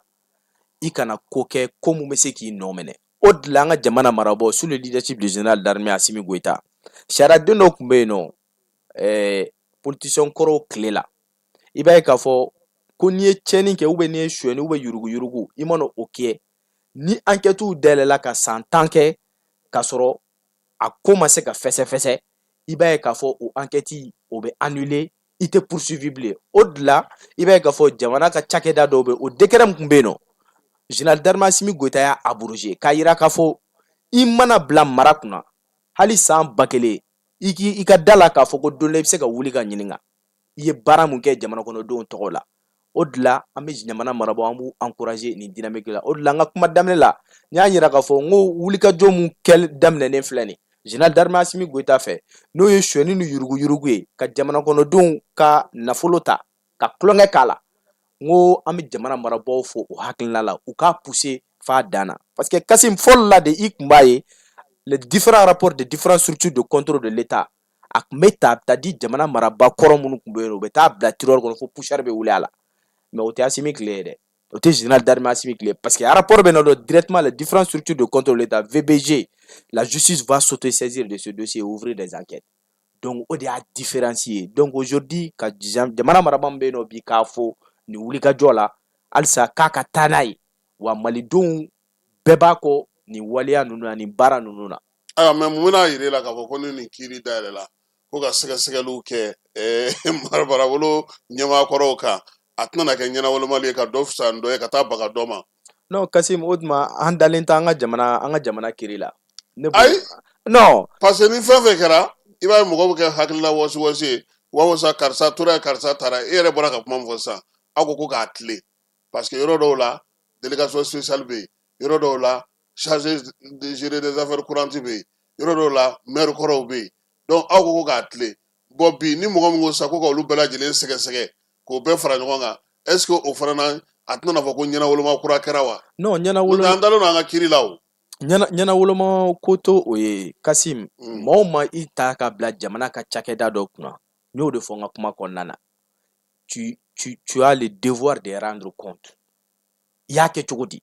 i kana ko kɛ ko mun bɛ se k'i nɔ minɛ. O de la an ka jamana marabaaw, sous le leadership du général d'armée Assimi Goïta, sariyaden dɔ tun bɛ yen nɔ, politicien kɔrɔw tile la, i b'a ye k'a fɔ ko n'i ye tiɲɛni kɛ, ou bien n'i ye sonyɛni, ou bien yuruguyurugu, i mana o kɛ, ni enquête dayɛlɛla ka san 10 kɛ k'a sɔrɔ a ko ma se ka fɛsɛfɛsɛ, i b'a ye k'a fɔ o enquête o bɛ annuler, i tɛ poursuivi bilen. O de la i b'a ye k'a fɔ jamana ka cakɛda dɔw bɛ, o décret min tun bɛ yen nɔ, général d'armée Assimi Goïta y'a abrogé, k'a yira k'a fɔ i mana bila mara kunna hali san 1000, i k'i i ka da la k'a fɔ ko don dɔ i bɛ se ka wuli ka ɲininka i ye baara mun kɛ jamana kɔnɔdenw tɔgɔ la. O de la an bɛ jamana marabaaw, an b'u encourager nin dynamique la. O de la an ka kuma daminɛ la, n y'a yira k'a fɔ n ko wulikajɔ mun kɛli daminɛnen filɛ nin général d'armée Assimi Goïta fɛ, n'o ye sonyɛni ni yuruguyurugu ye ka jamana kɔnɔdenw ka nafolo ta ka tulonkɛ k'a la, n ko an bɛ jamana marabaaw fo o hakilina la, u k'a pousser f'a dan na, parce que Kasim, fɔlɔ la de i tun b'a ye. Les différents rapports de différentes structures de contrôle de l'État, a tun bɛ ta, a bɛ taa di jamana marabaa kɔrɔ minnu tun bɛ yen, u bɛ taa bila tiroir kɔnɔ fo poussière bɛ wuli a la. Mais o tɛ Asimi tile ye dɛ, o tɛ général d'armée Asimi tile, parce que rapport bɛ na dɔn directement, les différentes structures de contrôle de l'État, VBG, la justice va s'auto-saisir de ce dossier et ouvrir des enquêtes. Donc o de y'a différence ye. Donc aujourd'hui, ka jamana marabaa min bɛ yen nɔ bi, k'a fɔ nin wulikajɔ la halisa k'a ka taa n'a ye, wa malidenw bɛɛ b'a kɔ nin waleya ninnu na, nin baara ninnu na. Ayiwa, mais mun bɛna yir'e la k'a fɔ ko ni nin kiiri dayɛlɛla ko ka sɛgɛsɛgɛliw kɛ marabolo ɲɛmaakɔrɔw kan, a tɛna na kɛ ɲɛnawolomali ye ka dɔ fisaya ni dɔ ye, ka taa baga dɔ ma? Non, Kasim, o tuma an dalen tɛ an ka jamana kiiri la. Ne bolo Ayi. Non. Parce que ni fɛn fɛn kɛra, i b'a ye mɔgɔw bɛ kɛ hakilila wɔsi wɔsi ye, wa wasa karisa tora yen, karisa taara. E yɛrɛ bɔra ka kuma min fɔ sisan, aw ko ko k'a tilen, parce que yɔrɔ dɔw la délégation spéciale bɛ yen, yɔrɔ dɔw la chargé de gérer des affaires courantes bɛ yen, yɔrɔ dɔw la maire kɔrɔw bɛ yen. Donc aw ko ko k'a tilen. Bon, bi ni mɔgɔ min ko sisan ko ka olu bɛɛ lajɛlen sɛgɛsɛgɛ k'o bɛɛ fara ɲɔgɔn kan, est ce que o fana na, a tɛna fɔ ko ɲɛnawoloma kura kɛra wa? Non. N'o tɛ, Ɲɛnawolo an dalen don an ka kiiri la o. Ɲɛnawoloma ko to o ye, Kasim. Maa o maa i ta ka bila jamana ka cakɛda dɔ kunna, n y'o de fɔ n ka kuma kɔnɔna na, tu as le devoir de rendre compte. I y'a kɛ cogo di?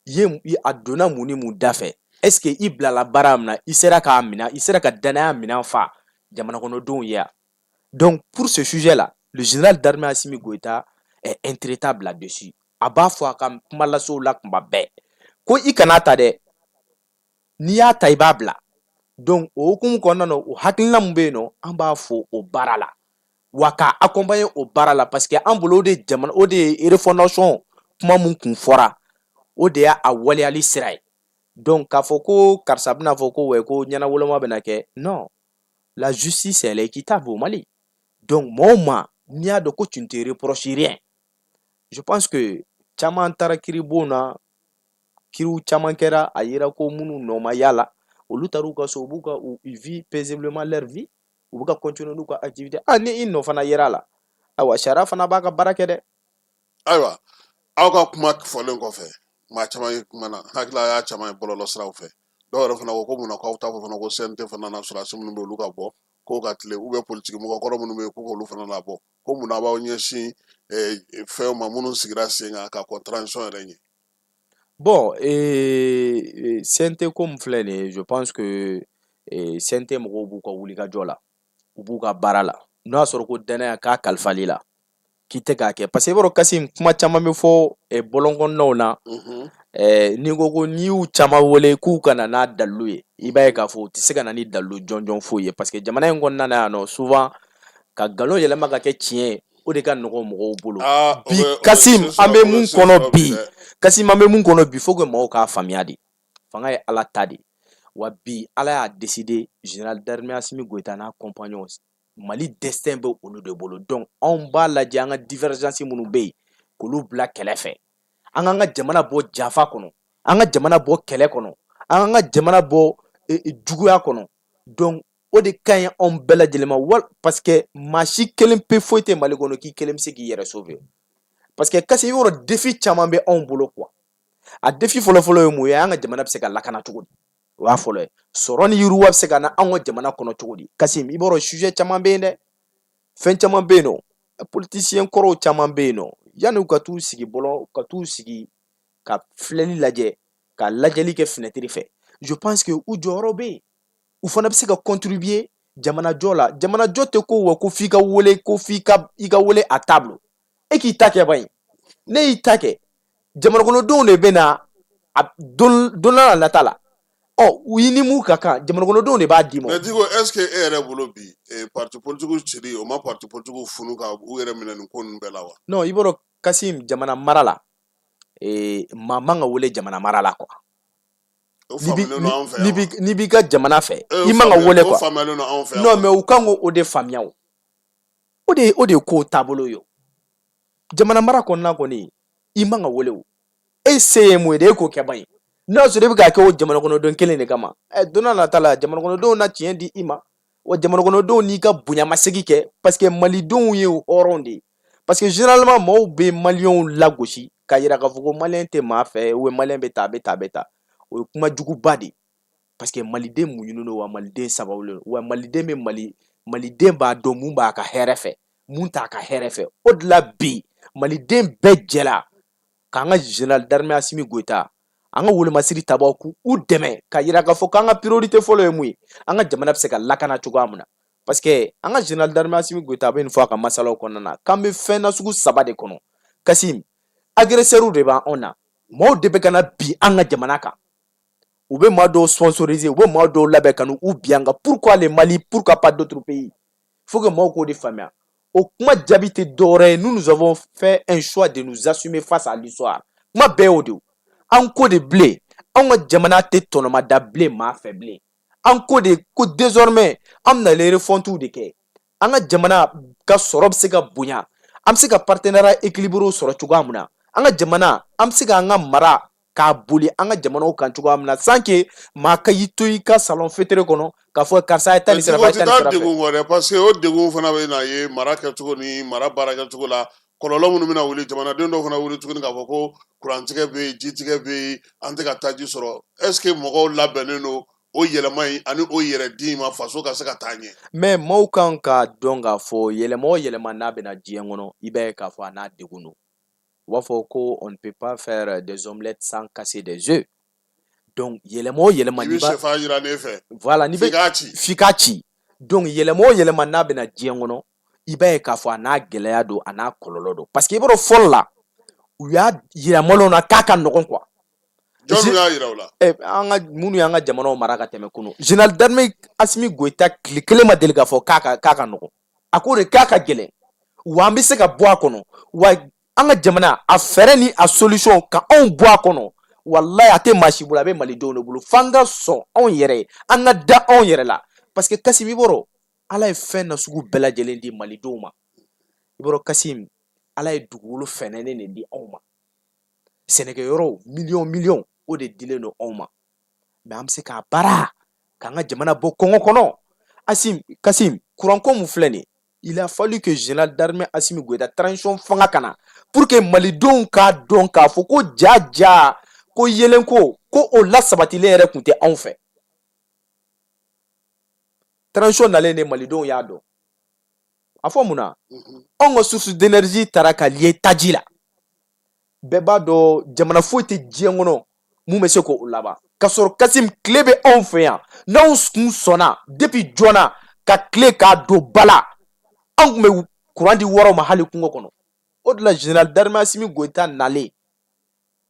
I ye a donna mun ni mun da fɛ? Est ce que i bilala baara min na, i sera k'a minɛ, i sera ka danaya minɛn fa jamana kɔnɔdenw ye wa? Donc pour ce sujet là, le général d'armée Assimi Goïta est intraitable là-dessus. A b'a fɔ a ka kuma lasew la kuma bɛɛ ko i kana ta dɛ, n'i y'a ta i b'a bila. Donc o hukumu kɔnɔna na, o hakilina min bɛ yen nɔ, an b'a fɔ o baara la, wa k'a accompagner o baara la, parce que an bolo o de jamana, o de ye refondation kuma mun kun fɔra, o de y'a a waleyali sira ye. Donc k'a fɔ ko karisa bɛna fɔ ko wɛ, ko ɲɛnawoloma bɛna kɛ, non, la justice, elle est équitable au Mali. Donc maa o maa n'i y'a dɔn ko tu ne te reproches rien, je pense que caman taara kiiribon na, kiiriw caman kɛra, a yira ko minnu nɔ ma y'a la, olu taar'u ka so, u b'u ka u vit paisiblement leur vie, u bɛ ka continuer n'u ka activité. Ah, ni i nɔ fana yera a la, ayiwa, sariya fana b'a ka baara kɛ dɛ. Ayiwa, aw ka kuma fɔlen kɔfɛ, maa caman ye kuma na, hakili y'a caman ye bɔlɔlɔ siraw fɛ. Dɔw yɛrɛ fana ko ko munna k'aw t'a fɔ fana ko CNT fana na sɔrɔdasi minnu bɛ olu ka bɔ, k'o ka tilen, ou bien politiki mɔgɔkɔrɔ minnu bɛ yen, ko k'olu fana labɔ, ko munna b'aw ɲɛsin fɛnw ma minnu sigira sen kan ka kɔn transition yɛrɛ ɲɛ? Bon, CNT ko min filɛ nin ye, je pense que CNT mɔgɔw b'u ka wulikajɔ la, u b'u ka baara la. N'o y'a sɔrɔ ko danaya k'a kalifali la k'i tɛ k'a kɛ, parce que i b'a dɔn Kasim, kuma caman bɛ fɔ bɔlɔn kɔnɔnaw na. N'i ko ko n'i y'u caman wele k'u ka na n'a dalilu ye, i b'a ye k'a fɔ u tɛ se ka na ni dalilu jɔnjɔn foyi ye, parce que jamana in kɔnɔna na yan nɔ, souvent ka nkalon yɛlɛma ka kɛ tiɲɛ ye, o de ka nɔgɔn mɔgɔw bolo. Bi Kasim, an bɛ mun kɔnɔ bi, Kasim, an bɛ mun kɔnɔ bi, faut que mɔgɔw k'a faamuya de, fanga ye Ala ta de. Wa bi Ala y'a décidé, général d'armée Assimi Goïta n'a compagnon, Mali destin bɛ olu de bolo. Donc anw b'a lajɛ, an ka divergence minnu bɛ yen, k'olu bila kɛrɛfɛ, an k'an ka jamana bɔ janfa kɔnɔ, an ka jamana bɔ kɛlɛ kɔnɔ, an k'an ka jamana bɔ juguya kɔnɔ. Donc o de ka ɲi anw bɛɛ lajɛlen ma wa, parce que maa si kelen pe foyi tɛ Mali kɔnɔ k'i kelen bɛ se k'i yɛrɛ sauver. Parce que kasi, i yɔrɔ défi caman bɛ anw bolo quoi. A défi fɔlɔfɔlɔ ye mun ye? An ka jamana bɛ se ka lakana cogo di? O y'a fɔlɔ ye. Sɔrɔ ni yiriwa bɛ se ka na anw ka jamana kɔnɔ cogo di? Kasi, i b'a dɔn sujet caman bɛ yen dɛ, fɛn caman bɛ yen nɔ. Politicien kɔrɔw caman bɛ yen nɔ, yanni u ka t'u sigi bɔlɔn, ka t'u sigi ka filɛli lajɛ, ka lajɛli kɛ fenêtre fɛ, je pense que u jɔyɔrɔ bɛ yen, u fana bɛ se ka contribuer jamanajɔ la. Jamanajɔ tɛ ko wa ko f'i ka wele, ko f'i ka i ka wele à table, e k'i ta kɛ ban ye. Ne y'i ta kɛ, jamana kɔnɔdenw de bɛ na a don don la nata la. Ɔ, u ni mun ka kan, jamana kɔnɔdenw de b'a d'i ma. Mais Diko, est ce que e yɛrɛ bolo bi, parti politique cili, o ma parti politique funu ka u yɛrɛ minɛ nin ko ninnu bɛɛ la wa? Non, i b'a dɔn Kasim, jamana mara la, maa man ka wele jamana mara la quoi. O faamuyalen don anw fɛ yan wa? N'i b'i ka jamana fɛ, i man ka wele O quoi. faamuyalen don anw fɛ yan Non. wa? Mais u kan k'o de faamuya, o o de ye kow taabolo ye. O jamana mara kɔnɔna kɔni, i man ka wele. O e se ye mun ye de, e k'o kɛ ban ye. N'a y'a sɔrɔ e bɛ k'a kɛ o jamana kɔnɔden kelen de kama, ɛ, don n'a nata la, jamana kɔnɔdenw na tiɲɛ di i ma, wa jamana kɔnɔdenw n'i ka bonyamasegin kɛ, parce que malidenw ye hɔrɔn de ye. Parce que généralement mɔgɔw bɛ maliyɛnw lagosi k'a yira k'a fɔ ko maliyɛn tɛ maa fɛ, ou maliyɛn bɛ tan, a bɛ tan, a bɛ tan. O ye kuma juguba de ye. Parce que maliden muɲunen don, wa maliden sabalilen don, wa maliden bɛ mali, maliden b'a dɔn mun b'a ka hɛrɛ fɛ, mun t'a ka hɛrɛ fɛ. O de la bi maliden bɛɛ jɛla k'an ka général d'armée Asimi Goyita, an ka wolomasiri tabaw, k'u dɛmɛ ka yira k'a fɔ k'an ka priorité fɔlɔ ye mun ye, an ka jamana bɛ se ka lakana cogoya min na. Parce que an ka général d'armée Asimi Goyita bɛ nin fɔ a ka masalaw kɔnɔna na k'an bɛ fɛn nasugu saba de kɔnɔ. Kasim, agresseurs de b'an na, maaw de bɛ ka na bi an ka jamana kan. U bɛ maa dɔw sponsoriser, u bɛ maa dɔw labɛn ka n'u bi an kan. Pourquoi le Mali? Pourquoi pas d'autres pays? Faut que maaw k'o de faamuya. O kuma jaabi tɛ dɔwɛrɛ ye, nous, nous avons fait un choix de nous assumer face à l'histoire. Kuma bɛɛ y'o de ye. An ko de bilen, anw ka jamana tɛ tɔnɔmada bilen maa fɛ bilen. An ko de ko désormais an bɛna les refontes de kɛ, an ka jamana ka sɔrɔ bɛ se ka bonya, an bɛ se ka partenariat équilibré sɔrɔ cogoya min na, an ka jamana, an bɛ se k'an ka mara k'a boli an ka jamanaw kan cogoya min na, sans que maa ka y'i to i ka salon feutré kɔnɔ k'a fɔ karisa ye taa nin sira fɛ, a ye taa nin sira fɛ. Degun kɔ dɛ, parce que o degun fana bɛ na ye mara kɛcogo ni mara baara kɛcogo la. Kɔlɔlɔ minnu bɛna wuli, jamanaden dɔw fana wuli tuguni k'a fɔ ko kurantigɛ bɛ yen, jitigɛ bɛ yen, an tɛ ka taji sɔrɔ. Est ce que mɔgɔw labɛnnen don o yɛlɛma in ani o yɛrɛ di ma, faso ka se ka taa ɲɛ? Mais maaw kan ka dɔn k'a fɔ yɛlɛma o yɛlɛma n'a bɛna diɲɛ kɔnɔ, i b'a ye k'a fɔ a n'a degun don. U b'a fɔ ko on ne peut pas faire des omelettes sans casser des œufs. Donc yɛlɛma o yɛlɛma i bɛ sɛfan yira ne fɛ. Voilà, n'i bɛ f'i k'a ci. F'i k'a ci. Donc yɛlɛma o yɛlɛma n'a bɛna diɲɛ kɔnɔ, i b'a ye k'a fɔ a n'a gɛlɛya don, a n'a kɔlɔlɔ don. Parce que i b'a dɔn, fɔlɔ la, u y'a yira maliyɛnw na k'a ka nɔgɔn quoi. Jɔn y'a yira u la? An ka minnu y'an ka jamanaw mara ka tɛmɛ kunun, général d'armée Asimi Goyita tile kelen ma deli k'a fɔ k'a ka nɔgɔn. A ko de k'a ka gɛlɛn, wa an bɛ se ka bɔ a kɔnɔ, wa an ka jamana a fɛɛrɛ ni a solution ka anw bɔ a kɔnɔ, walayi a tɛ maa si bolo, a bɛ malidenw de bolo. F'an ka sɔn anw yɛrɛ ye, an ka da anw yɛrɛ la. Parce que Kasim, i b'a dɔn, Ala ye fɛn nasugu bɛɛ lajɛlen di malidenw ma. I b'a dɔn Kasim, Ala ye dugukolo fɛnɛnen de di anw ma, sɛnɛkɛyɔrɔw miliyɔn miliyɔn, o de dilen don anw ma. Mais an bɛ se k'a baara k'an ka jamana bɔ kɔngɔ kɔnɔ. Asim, Kasim, kuranko mun filɛ nin ye, il a fallu que général d'armée Assimi Goïta transition fanga ka na pour que malidenw k'a dɔn k'a fɔ ko ja ja ko yelenko ko o lasabatilen yɛrɛ tun tɛ anw fɛ. Transition nalen de, malidenw y'a dɔn. A fɔ mun na? Anw ka source d'énergie taara ka lier taji la. Bɛɛ b'a dɔn, jamana foyi tɛ diɲɛ kɔnɔ mun bɛ se k'o laban ka sɔrɔ. Kasim, tile bɛ anw fɛ yan. N'anw kun sɔnna depuis joona ka tile k'a don ba la, an tun bɛ courant di wɔɔrɔw ma hali kungo kɔnɔ. O de la général d'armée Assimi Goïta nalen,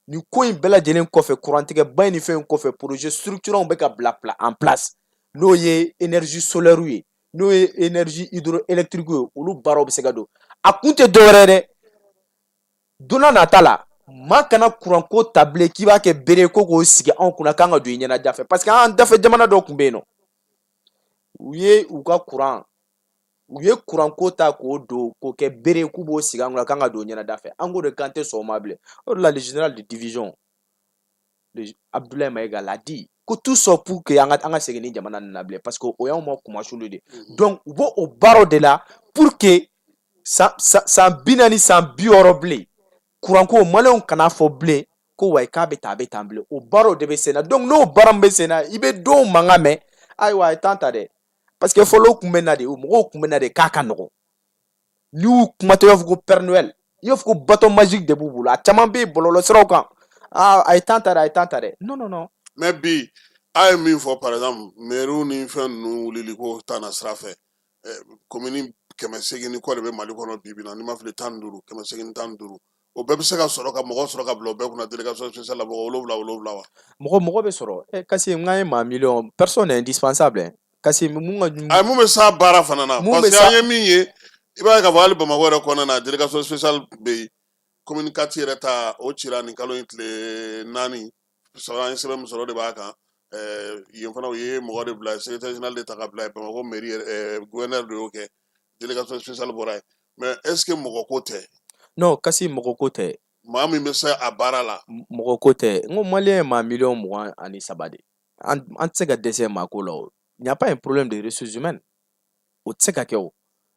nin ko in bɛɛ lajɛlen kɔfɛ, kurantigɛba in ni fɛn in kɔfɛ, projet structurant bɛ ka bila en place, n'o ye énergie solaire ye, n'o ye énergie hydroélectrique ye, olu baaraw bɛ se ka don. A kun tɛ dɔwɛrɛ ye dɛ, don n'a nata la, maa kana kuranko ta bilen k'i b'a kɛ bere ko k'o sigi anw kunna k'an ka don i ɲɛnajɛ fɛ. Parce que an dafɛ jamana dɔw tun bɛ yen nɔ, u ye u ka kuran, u ye kuranko ta k'o don k'o kɛ bere k'u b'o sigi an kunna k'an ka don ɲɛnada fɛ. An k'o de k'an tɛ sɔn o ma bilen. O de la le général de division Abdoulaye Maïga l'a dit ko tout sauf pour que an ka segin ni jamana ninnu na bilen, parce que o y'anw ma kumasulu de. Donc u b'o o baaraw de la pour que san 40, san 60 bilen, kuranko, maliyɛnw kana fɔ bilen ko wayi k'a bɛ tan, a bɛ tan bilen. O baaraw de bɛ sen na. Donc n'o baara min bɛ sen na, i bɛ donw mankan mɛn. Ayiwa, a ye temps ta dɛ, parce que fɔlɔ o tun bɛ na de, mɔgɔw tun bɛ na de k'a ka nɔgɔn. N'i y'u kumatɔ, i b'a fɔ ko Père Noël, i b'a fɔ ko bâton magique de b'u bolo. A caman bɛ yen bɔlɔlɔsiraw kan. Aa, a ye temps ta dɛ, a ye temps ta dɛ. Non, non, non. Mais bi, a ye min fɔ, par exemple mairie ni fɛn ninnu wulili ko taa na sira fɛ, commune 800 ni kɔ de bɛ Mali kɔnɔ bi bi in na, n'i ma fili 15, 815. O bɛɛ bɛ se ka sɔrɔ ka mɔgɔ sɔrɔ ka bila o bɛɛ kunna délégation spéciale la, mɔgɔ wolonwula wolonwula wa? Mɔgɔ bɛ sɔrɔ. Kasi n k'an ye maa miliyɔn, personne n'est indispensable. Kasi mun ka A mun bɛ s'a baara fana na? Mun bɛ parce que sa an ye min ye, i b'a ye k'a fɔ hali Bamakɔ yɛrɛ kɔnɔna na, délégation spéciale bɛ yen. Commune 4 yɛrɛ ta, o cira nin kalo in tile 4 sɔrɔ. An ye sɛbɛn min sɔrɔ, o de b'a kan. Yen fana, u ye mɔgɔ de bila, secrétaire général de ta ka bila yen. Bamakɔ mairie yɛrɛ, gouverneur de y'o kɛ. Délégation spéciale bɔra yen, mais est ce que mɔgɔ ko tɛ? Non, kasi mɔgɔ ko tɛ. Maa min bɛ se a baara la. Mɔgɔ ko tɛ. N ko maliyɛn ye maa miliyɔn 23 de, an tɛ se ka dɛsɛ maa ko la. O, il n'y a pas un problème de ressources humaines, o tɛ se ka kɛ o.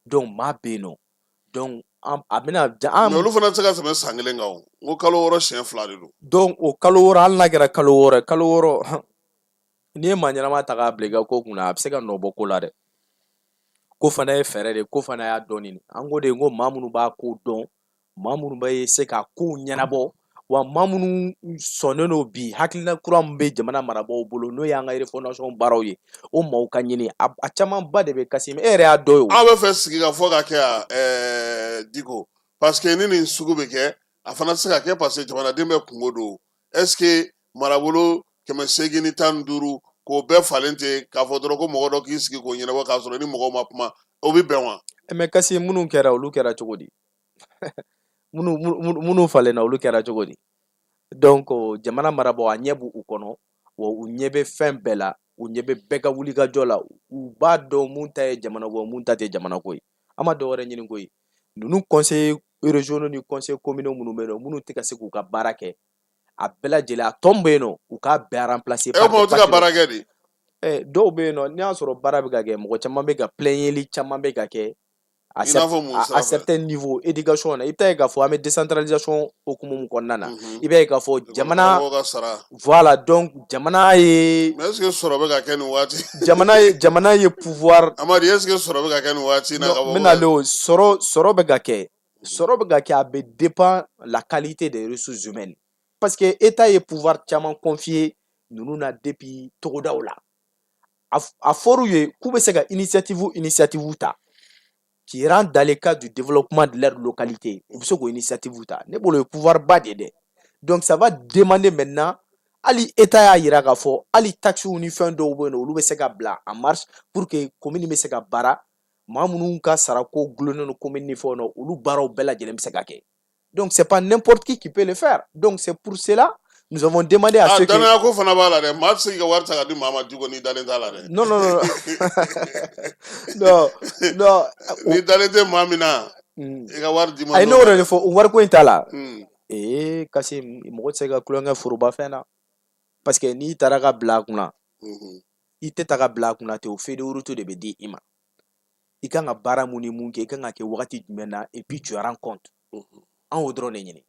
Donc maa bɛ yen nɔ, donc an a bɛna an Mais olu fana tɛ se ka tɛmɛ san kelen kan. O n ko kalo 6 siɲɛ 2 de don. Donc o kalo 6, hali n'a kɛra kalo 6 ye, kalo 6. N'i ye maa ɲɛnama ta k'a bila i ka ko kunna, a bɛ se ka nɔ bɔ ko la dɛ. Ko fana ye fɛɛrɛ de, ko fana y'a dɔnni. An ko de ko maa minnu b'a ko dɔn, maa minnu bɛ se ka kow ɲɛnabɔ, wa maa minnu sɔnnen don bi hakilina kura min bɛ jamana marabaaw bolo, n'o y'an ka refondation baaraw ye, o maaw ka ɲini. A camanba de bɛ Kasim, e yɛrɛ y'a dɔ ye o. Aw bɛ fɛ sigi ka fɔ ka kɛ yan, Diko, parce que ni nin sugu bɛ kɛ, a fana tɛ se ka kɛ, parce que jamanaden bɛɛ kunko don. Est ce que marabolo 815, k'o bɛɛ falen ten k'a fɔ dɔrɔn ko mɔgɔ dɔ k'i sigi k'o ɲɛnabɔ k'a sɔrɔ ni mɔgɔw ma kuma, o bɛ bɛn wa? Mais Kasim, minnu kɛra, olu kɛra cogo di? Minnu falenna, olu kɛra cogo di? Donc jamana marabaaw, a ɲɛ b'u kɔnɔ, wa u ɲɛ bɛ fɛn bɛɛ la, u ɲɛ bɛ bɛɛ ka wulikajɔ la. U b'a dɔn mun ta ye jamana ko, mun ta tɛ jamana ko ye. An ma dɔwɛrɛ ɲini koyi. Ninnu conseillers régionaux ni conseillers communaux minnu bɛ yen nɔ, minnu tɛ ka se k'u ka baara kɛ, a bɛɛ lajɛlen, a tɔ min bɛ yen nɔ, u k'a bɛɛ remplacer. E, o tuma, u tɛ ka baara kɛ de? Dɔw bɛ yen nɔ, n'i y'a sɔrɔ baara bɛ ka kɛ, mɔgɔ caman bɛ ka plaigneli caman bɛ ka kɛ à certain niveau. Éducation na, i bɛ taa ye k'a fɔ an bɛ décentralisation hukumu min kɔnɔna na, i b'a ye k'a fɔ jamana, voilà, donc jamana ye. Mais est ce que sɔrɔ bɛ ka kɛ nin waati? Jamana ye pouvoir. Amadu, est ce que sɔrɔ bɛ ka kɛ nin waati na? N bɛna o sɔrɔ bɛ ka kɛ, sɔrɔ bɛ ka kɛ. A bɛ dépend la qualité des ressources humaines, parce que État ye pouvoir caman confier ninnu na depuis togodaw la. A fɔr'u ye k'u bɛ se ka initiative ta qui rentre dans le cadre du développement de leur localité. U bɛ se k'o initiative ta. Ne bolo, o ye pouvoir ba de ye dɛ. Donc ça va demander maintenant, hali État y'a yira k'a fɔ hali taxes ni fɛn dɔw bɛ yen nɔ, olu bɛ se ka bila en marche pour que commune bɛ se ka baara. Maa minnu ka sarako gulonnen don commune ni fɛnw na, olu baaraw bɛɛ lajɛlen bɛ se ka kɛ. Donc c'est pas n'importe qui peut le faire. Donc c'est pour cela nous avons demandé à ce que danaya ko fana b'a la dɛ. Maa tɛ se k'i ka wari ta ka di maa ma, Diko, n'i dalen t'a la dɛ. Non, non, non, non, non. N'i dalen tɛ maa min na, i ka wari di ma. Ayi, n'o yɛrɛ de fɔ, o wariko in t'a la. Ee Kasim, mɔgɔ tɛ se ka tulonkɛ forobafɛn na, parce que n'i taara ka bila a kunna, i tɛ ta ka bila a kunna ten. O feuille de route de bɛ di i ma, i kan ka baara mun ni mun kɛ, i kan ka kɛ wagati jumɛn na, et puis tu rends compte. An y'o dɔrɔn de ɲini.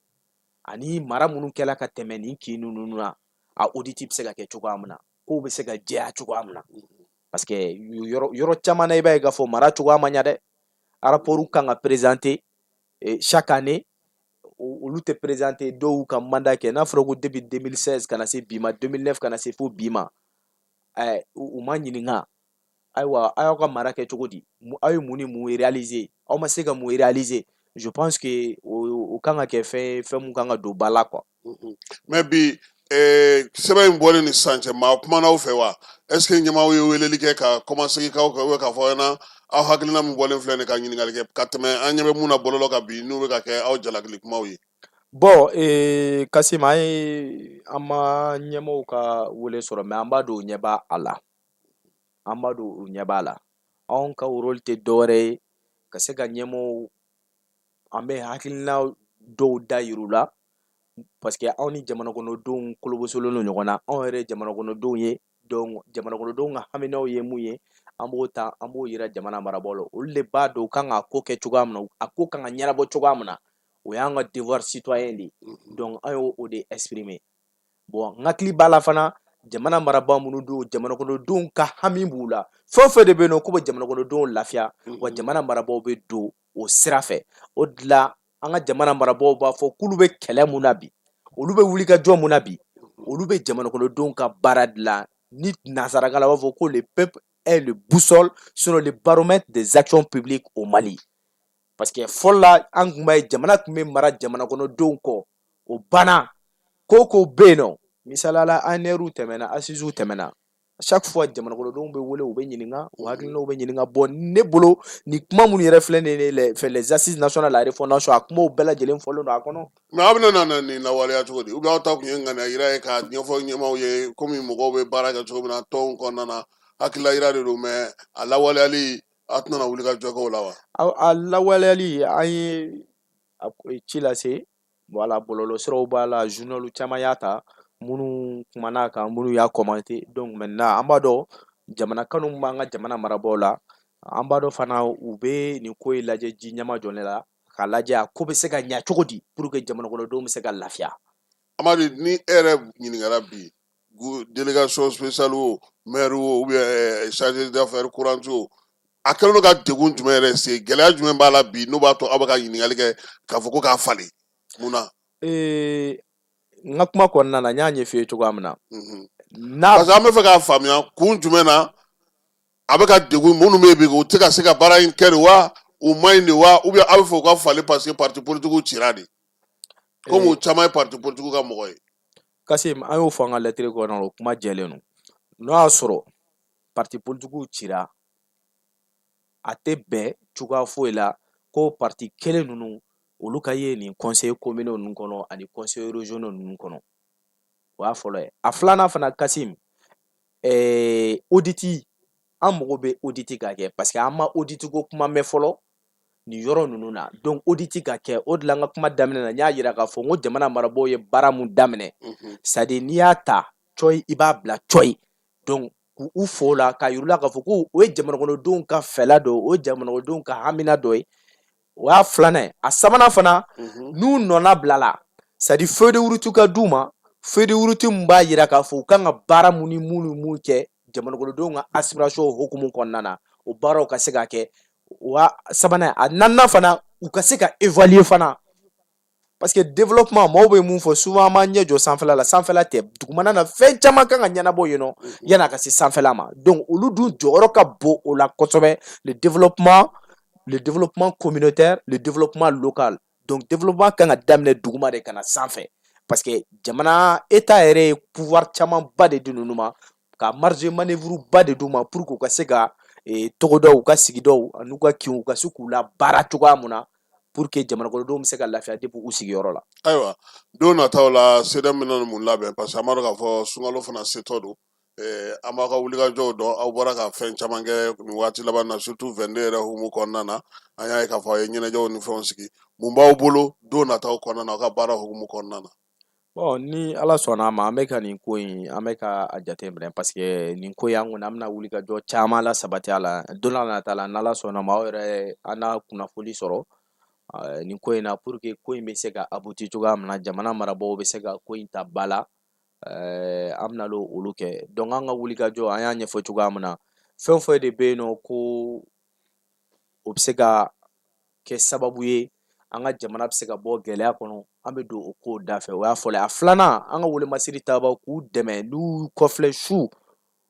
Ani mara minnu kɛla ka tɛmɛ nin kin ninnu na, a audit bɛ se ka kɛ cogoya min na, kow bɛ se ka jɛya cogoya min na, parce que yɔrɔ yɔrɔ caman na, i b'a ye k'a fɔ mara cogoya ma ɲa dɛ. Rapport kan ka présenter chaque année, olu tɛ présenter. Dɔw ka mandat kɛ, n'a fɔra ko depuis 2016 ka na se bi ma, 2009 ka na se fo bi ma, u ma ɲininka: ayiwa, aw y'aw ka mara kɛ cogo di? Aw ye mun ni mun réaliser? Aw ma se ka mun réaliser? Je pense que o kan ka kɛ fɛn ye, fɛn mun kan ka don ba la, quoi. Mais bi, sɛbɛn in bɔlen ni sisan cɛ, maa kumana aw fɛ wa? Est ce que ɲɛmaaw ye weleli kɛ ka kɔmasegin k'aw kɛ, ou k'a fɔ aw ɲɛna aw hakilina min bɔlen filɛ nin, ka ɲininkali kɛ ka tɛmɛ an ɲɛ bɛ mun na bɔlɔlɔ kan bi, n'u bɛ ka kɛ aw jalakili kumaw ye? Bon, Kasim, an ye, an ma ɲɛmaaw ka wele sɔrɔ, mais an b'a dɔn u ɲɛ b'a a la, an b'a dɔn u ɲɛ b'a la. Anw ka rôle tɛ dɔwɛrɛ ye ka se ka ɲɛmaaw, an bɛ hakilina dɔw da yir'u la, parce que anw ni jamana kɔnɔdenw kolobosolen don ɲɔgɔn na. Anw yɛrɛ ye jamana kɔnɔdenw ye, donc jamana kɔnɔdenw ka haminaw ye mun ye, an b'o ta, an b'o yira jamana marabaaw la. Olu de b'a dɔn u kan k'a ko kɛ cogoya min na, a ko kan ka ɲɛnabɔ cogoya min na. O y'an ka devoir citoyen de ye. Donc an y'o o de exprimer. Bon, n hakili b'a la fana, jamana marabaa minnu don, jamana kɔnɔdenw ka hami b'u la. Fɛn o fɛn de bɛ yen nɔ k'u bɛ jamana kɔnɔdenw lafiya, wa jamana marabaaw bɛ don o sira fɛ. O de la, an ka jamana marabaaw b'a fɔ k'olu bɛ kɛlɛ mun na bi, olu bɛ wuli ka jɔ mun na bi, olu bɛ jamana kɔnɔdenw ka baara dilan. Ni nansarakan la, u b'a fɔ ko le peuple est le boussole, sinon le baromètre des actions publiques au Mali. Parce que fɔlɔ la, an tun b'a ye jamana tun bɛ mara jamana kɔnɔdenw kɔ, o banna. Ko o ko bɛ yen nɔ, misaliyala, ANR tɛmɛna, assises tɛmɛna, chaque fois jamana kɔnɔdenw bɛ wele, u bɛ ɲininka, u hakilinaw bɛ ɲininka. Bon, ne bolo, nin kuma minnu yɛrɛ filɛ nin ye, les assises nationales de la refondation, a kumaw bɛɛ lajɛlen fɔlen don a kɔnɔ. Mais aw bɛna na nin lawaleya cogo di? Ou bien aw ta kun ye ŋaniya yira ye k'a ɲɛfɔ ɲɛmaaw ye, komi mɔgɔw bɛ baara kɛ cogo min na tɔnw kɔnɔna na, hakilila yira de don, mais a lawaleyali, aw tɛna wuli ka jɔ kɛ o la wa? A lawaleyali, an ye ci lase, voilà, bɔlɔlɔsiraw b'a la, journal caman y'a ta, minnu kumana a kan, minnu y'a commenté. Donc maintenant, an b'a dɔn jamana kanu b'an ka jamana marabaaw la. An b'a dɔn fana u bɛ nin ko in lajɛ ji ɲɛma jɔlen la, k'a lajɛ a ko bɛ se ka ɲɛ cogo di pour que jamana kɔnɔdenw bɛ se ka lafiya. Amadu, ni e yɛrɛ ɲininkara bi Délégation spéciale o, maire o, ou bien chargé d'affaires courantes o, a kɛlen don ka degun jumɛn yɛrɛ se, gɛlɛya jumɛn b'a la bi n'o b'a to aw bɛ ka ɲininkali kɛ k'a fɔ ko k'a falen, mun na? N ka kuma kɔnɔna na, n y'a ɲɛf'i ye cogoya min na n'a Parce que an bɛ fɛ k'a faamuya kun jumɛn na a bɛ ka degun minnu bɛ yen bi, u tɛ ka se ka baara in kɛ de wa, u ma ɲi de wa, ou bien aw bɛ fɛ u ka falen parce que parti politique cira de, komi u caman ye parti politique ka mɔgɔ ye? Kasim, an y'o fɔ an ka lɛtiri kɔnɔna la, o kuma jɛlen don. N'o y'a sɔrɔ parti politique cira, a tɛ bɛn cogoya foyi la ko parti kelen ninnu, olu ka ye nin conseil communaux ninnu kɔnɔ ani conseil régionaux ninnu kɔnɔ. O y'a fɔlɔ ye. A filanan fana, Kasim, audit, an mago bɛ audit ka kɛ, parce que an ma audit ko kuma mɛn fɔlɔ nin yɔrɔ ninnu na. Donc audit ka kɛ. O de la, n ka kuma daminɛ na, n y'a yira k'a fɔ n ko jamana marabaaw ye baara mun daminɛ, c'est à dire n'i y'a ta cɔyi, i b'a bila cɔyi. Donc k'u fo o la, k'a yir'u la k'a fɔ ko o ye jamanakɔnɔdenw ka fɛla dɔ ye, o ye jamanakɔnɔdenw ka hamina dɔ ye. O y'a filanan ye. A sabanan fana, n'u nɔna bila la, c'est à dire feuille de route ka d'u ma, feuille de route mun b'a yira k'a fɔ u kan ka baara mun ni mun ni mun kɛ jamanakɔnɔdenw ka aspiration hukumu kɔnɔna na, o baaraw ka se ka kɛ. O y'a sabanan ye. A naaninan fana, u ka se ka évaluer fana, parce que développement, maaw bɛ mun fɔ souvent, an b'an ɲɛ jɔ sanfɛla la. Sanfɛla tɛ, dugumana na fɛn caman kan ka ɲɛnabɔ yen nɔ yan'a ka se sanfɛla ma. Donc olu dun jɔyɔrɔ ka bon o la kosɛbɛ, le développement communautaire, le développement local. Donc développement kan ka daminɛ duguma de ka na sanfɛ, parce que jamana, état yɛrɛ ye pouvoir camanba de di ninnu ma, ka marge manœuvre ba de d'u ma pour que u ka se ka togodaw, u ka sigidaw an'u ka kinw, u ka se k'u la baara cogoya mun na, pour que jamana kɔnɔdenw bɛ se ka lafiya depuis u sigiyɔrɔ la. Ayiwa, don nataw la, CDM bɛna mun labɛn? Parce que an b'a dɔn k'a fɔ sunkalo fana setɔ don. An b'aw ka wulikajɔw dɔn, aw bɔra ka fɛn caman kɛ nin waati laban na, surtout 22 yɛrɛ hukumu kɔnɔna na. An y'a ye k'a fɔ aw ye ɲɛnajɛw ni fɛnw sigi. Mun b'aw bolo don nataw kɔnɔna na, aw ka baara hukumu kɔnɔna na? Bon, ni Ala sɔnna a ma, an bɛ ka nin ko in, an bɛ ka a jateminɛ, parce que nin ko in, an kɔni, an bɛna wuli ka jɔ caman la sabati a la don n'a nata la. N'Ala sɔnna ma, aw yɛrɛ, an n'a kunnafoni sɔrɔ nin ko in na, pour que ko in bɛ se ka aboutir cogoya min na, jamana marabaaw bɛ se ka ko in ta ba la. An bɛna olu kɛ. Donc an ka wuli ka jɔ, an y'a ɲɛfɔ cogoya min na, fɛn o fɛn de bɛ yen nɔ ko o bɛ se ka kɛ sababu ye an ka jamana bɛ se ka bɔ gɛlɛya kɔnɔ, an bɛ don o kow da fɛ. O y'a fɔlɔ ye. A filanan, an ka welemasiri tabaw, k'u dɛmɛ n'u kɔfilɛ su,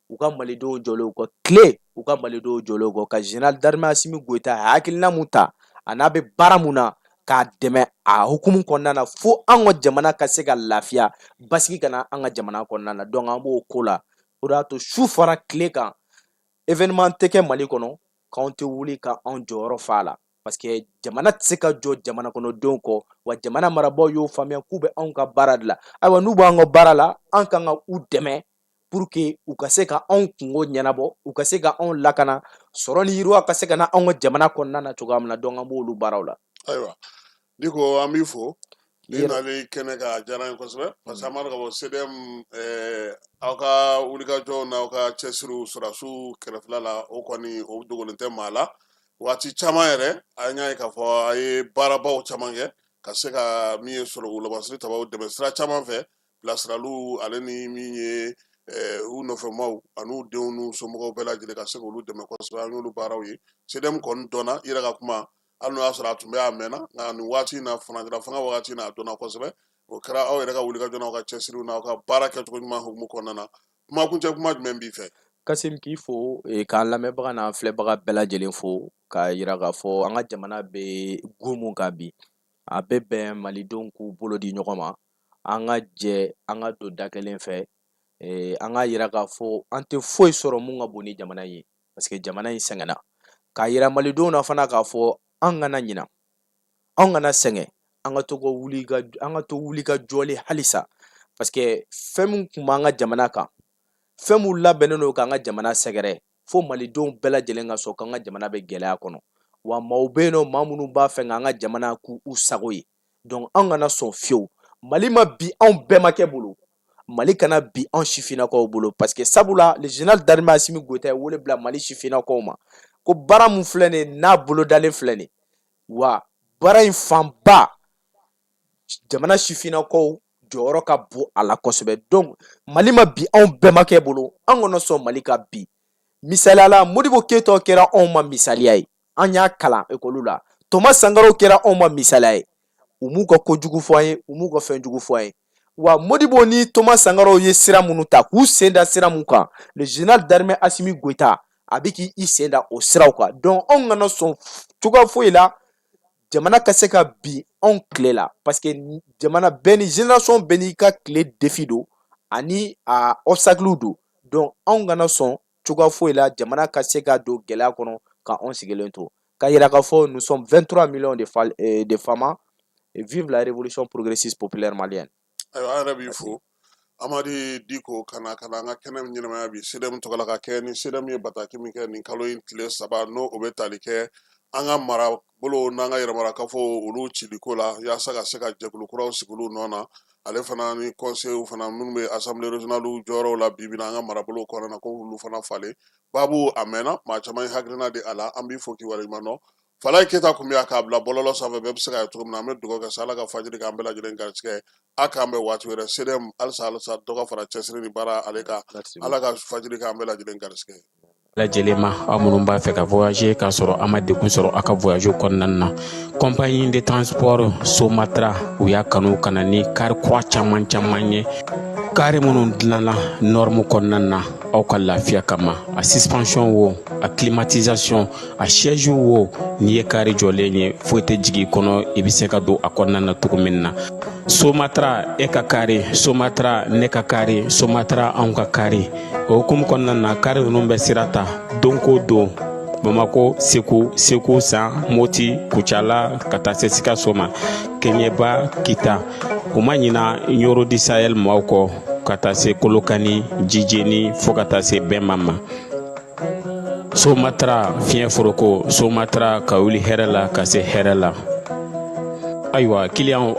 u ka malidenw jɔlen kɔ, tile, u ka malidenw jɔlen kɔ, ka général d'armée Asimi Goyita a hakilina mun ta a n'a bɛ baara mun na, k'a dɛmɛ a hukumu kɔnɔna na, fo an ka jamana ka se ka lafiya, basigi ka na an ka jamana kɔnɔna na. Donc an b'o ko la. O de y'a to su fara tile kan, événement tɛ kɛ Mali kɔnɔ k'anw tɛ wuli ka anw jɔyɔrɔ fa a la, parce que jamana tɛ se ka jɔ jamana kɔnɔdenw kɔ. Wa jamana marabaaw y'o faamuya k'u bɛ anw ka baara de la. Ayiwa, n'u b'an ka baara la, an kan ka u dɛmɛ pour que u ka se ka anw kungo ɲɛnabɔ, u ka se ka anw lakana, sɔrɔ ni yiriwa ka se ka na anw ka jamana kɔnɔna na cogoya min na. Donc an b'olu baaraw la. Ayiwa Diko, an b'i fo ni nalen kɛnɛ kan, a diyara n ye kosɛbɛ, parce que an b'a dɔn k'a fɔ CDM, aw ka wulikajɔw n'aw ka cɛsiriw sɔrɔdasiw kɛrɛfɛla la, o kɔni o dogolen tɛ maa la. Waati caman yɛrɛ, an y'a ye k'a fɔ a ye baarabaw caman kɛ ka se ka min ye sɔrɔ wolomasiri tabaw dɛmɛ sira caman fɛ, bilasiraliw ale ni min ye u nɔfɛmaw an'u denw n'u somɔgɔw bɛɛ lajɛlen, ka se k'olu dɛmɛ kosɛbɛ. An y'olu baaraw ye. CDM kɔni dɔnna i yɛrɛ ka kuma, hali n'o y'a sɔrɔ a tun bɛ a mɛnna, nka nin waati in na, furancɛla fanga wagati in na, a dɔnna kosɛbɛ. O kɛra aw yɛrɛ ka wulikajɔ n'aw ka cɛsiriw n'aw ka baara kɛcogo ɲuman hukumu kɔnɔna na. Kuma kuncɛ kuma jumɛn b'i fɛ? Kasim, k'i fo, k'an lamɛnbaga n'an filɛbaga bɛɛ lajɛlen fo, k'a yira k'a fɔ an ka jamana bɛ gun mun kan bi, a bɛ bɛn malidenw k'u bolo di ɲɔgɔn ma, an ka jɛ, an ka don da kelen fɛ, an k'a yira k'a fɔ an tɛ foyi sɔrɔ mun ka bon ni jamana in ye, parce que jamana in sɛgɛnna. K'a yira malidenw na fana k'a fɔ an kana ɲina, an kana sɛgɛn, an ka to ka wuli ka, an ka to wuli ka jɔli halisa, parce que fɛn min tun b'an ka jamana kan, fɛn mun labɛnnen don k'an ka jamana sɛgɛrɛ, fo malidenw bɛɛ lajɛlen ka sɔn k'an ka jamana bɛ gɛlɛya kɔnɔ. Wa maaw bɛ yen nɔ, maa minnu b'a fɛ k'an ka jamana k'u u sago ye. Donc an kana sɔn fiyewu. Mali ma bi anw bɛnbakɛ bolo, Mali kana bi anw sifinnakaw bolo, parce que sabula le général d'armée Asimi Goyita ye wele bila Mali sifinnakaw ma ko baara mun filɛ nin ye, n'a bolodalen filɛ nin, wa baara in fanba jamana sifinnakaw Jɔyɔrɔ ka bon a la kosɛbɛ. Donc Mali ma bin anw bɛnbakɛ bolo, an kana sɔn Mali ka bin. Misaliya la, Modibo Keyita kɛra anw ma misaliya ye, an y'a kalan ekɔli la. Thomas Sankara kɛra anw ma misaliya ye. U m'u ka kojugu fɔ an ye, u m'u ka fɛn jugu fɔ an ye. Wa Modibo ni Thomas Sankara ye sira minnu ta k'u sen da sira mun kan, le général d'armée Assimi Goïta a bɛ k'i sen da o siraw kan. Donc anw kana sɔn cogoya foyi la jamana ka se ka bin anw tile la, parce que jamana bɛɛ ni génération bɛɛ n'i ka tile défi don ani a obstacle don. Donc anw kana sɔn cogoya foyi la jamana ka se ka don gɛlɛya kɔnɔ ka anw sigilen to. Ka yira k'a fɔ nous sommes 23 millions de FAMa et vive la révolution progressiste populaire malienne. Ayiwa, an yɛrɛ b'i fo, Amadi Diko, ka na an ka kɛnɛ ɲɛnamaya bi CDM tɔgɔ la, ka kɛ ni CDM ye bataki min kɛ nin kalo in tile 3, n'o o bɛ tali kɛ an ka marabolo n'an ka yɛrɛmarakafo olu ciliko la, yaasa ka se ka jɛkulu kuraw sigi olu nɔ na. Ale fana ni conseil fana minnu bɛ assemblée régionale jɔyɔrɔw la bi bi in na an ka marabolo kɔnɔna na, ko olu fana falen baabu. A mɛnna, maa caman ye hakilina di a la. An b'i fo k'i waleɲuman dɔn. Falaye Keyita kun bɛ yan k'a bila bɔlɔlɔ sanfɛ, bɛɛ bɛ se k'a ye cogo min na. An bɛ dugawu kɛ sa, Ala ka fajiri k'an bɛɛ lajɛlen garisɛgɛ. A k'an bɛn waati wɛrɛ. CDM halisa, halisa dɔ ka fara cɛsiri ni baara ale kan. Ala ka fajiri k'an bɛɛ lajɛlen garisɛgɛ. Lajɛlen ma, aw minnu b'a fɛ ka voyager k'a sɔrɔ a ma degun sɔrɔ aw ka voyage kɔnɔna na, compagnie de transport Somatra, u y'a kanu ka na ni kari kura caman caman ye, kari minnu dilanna norme kɔnɔna na aw ka lafiya kama. A suspension wo, a climatisation, a siège wo, n'i ye kari jɔlen ye, foyi tɛ jigin i kɔnɔ, i bɛ se ka don a kɔnɔna na cogo min na. Somatra, e ka kari Somatra, ne ka kari Somatra, anw ka kari. O hukumu kɔnɔna na, kari ninnu bɛ sira ta don ko don Bamako, Segu, Segu San, Moti, Kucala, ka taa se Sikaso ma, Kɛɲɛba, Kita. U ma ɲina Ɲoro du Sahel maaw kɔ, ka taa se Kolokani, Jijeni, fo ka taa se Bɛnma ma. Somatra fiɲɛ foroko, Somatra ka wuli hɛrɛ la ka se hɛrɛ la. Ayiwa, kiliyanw.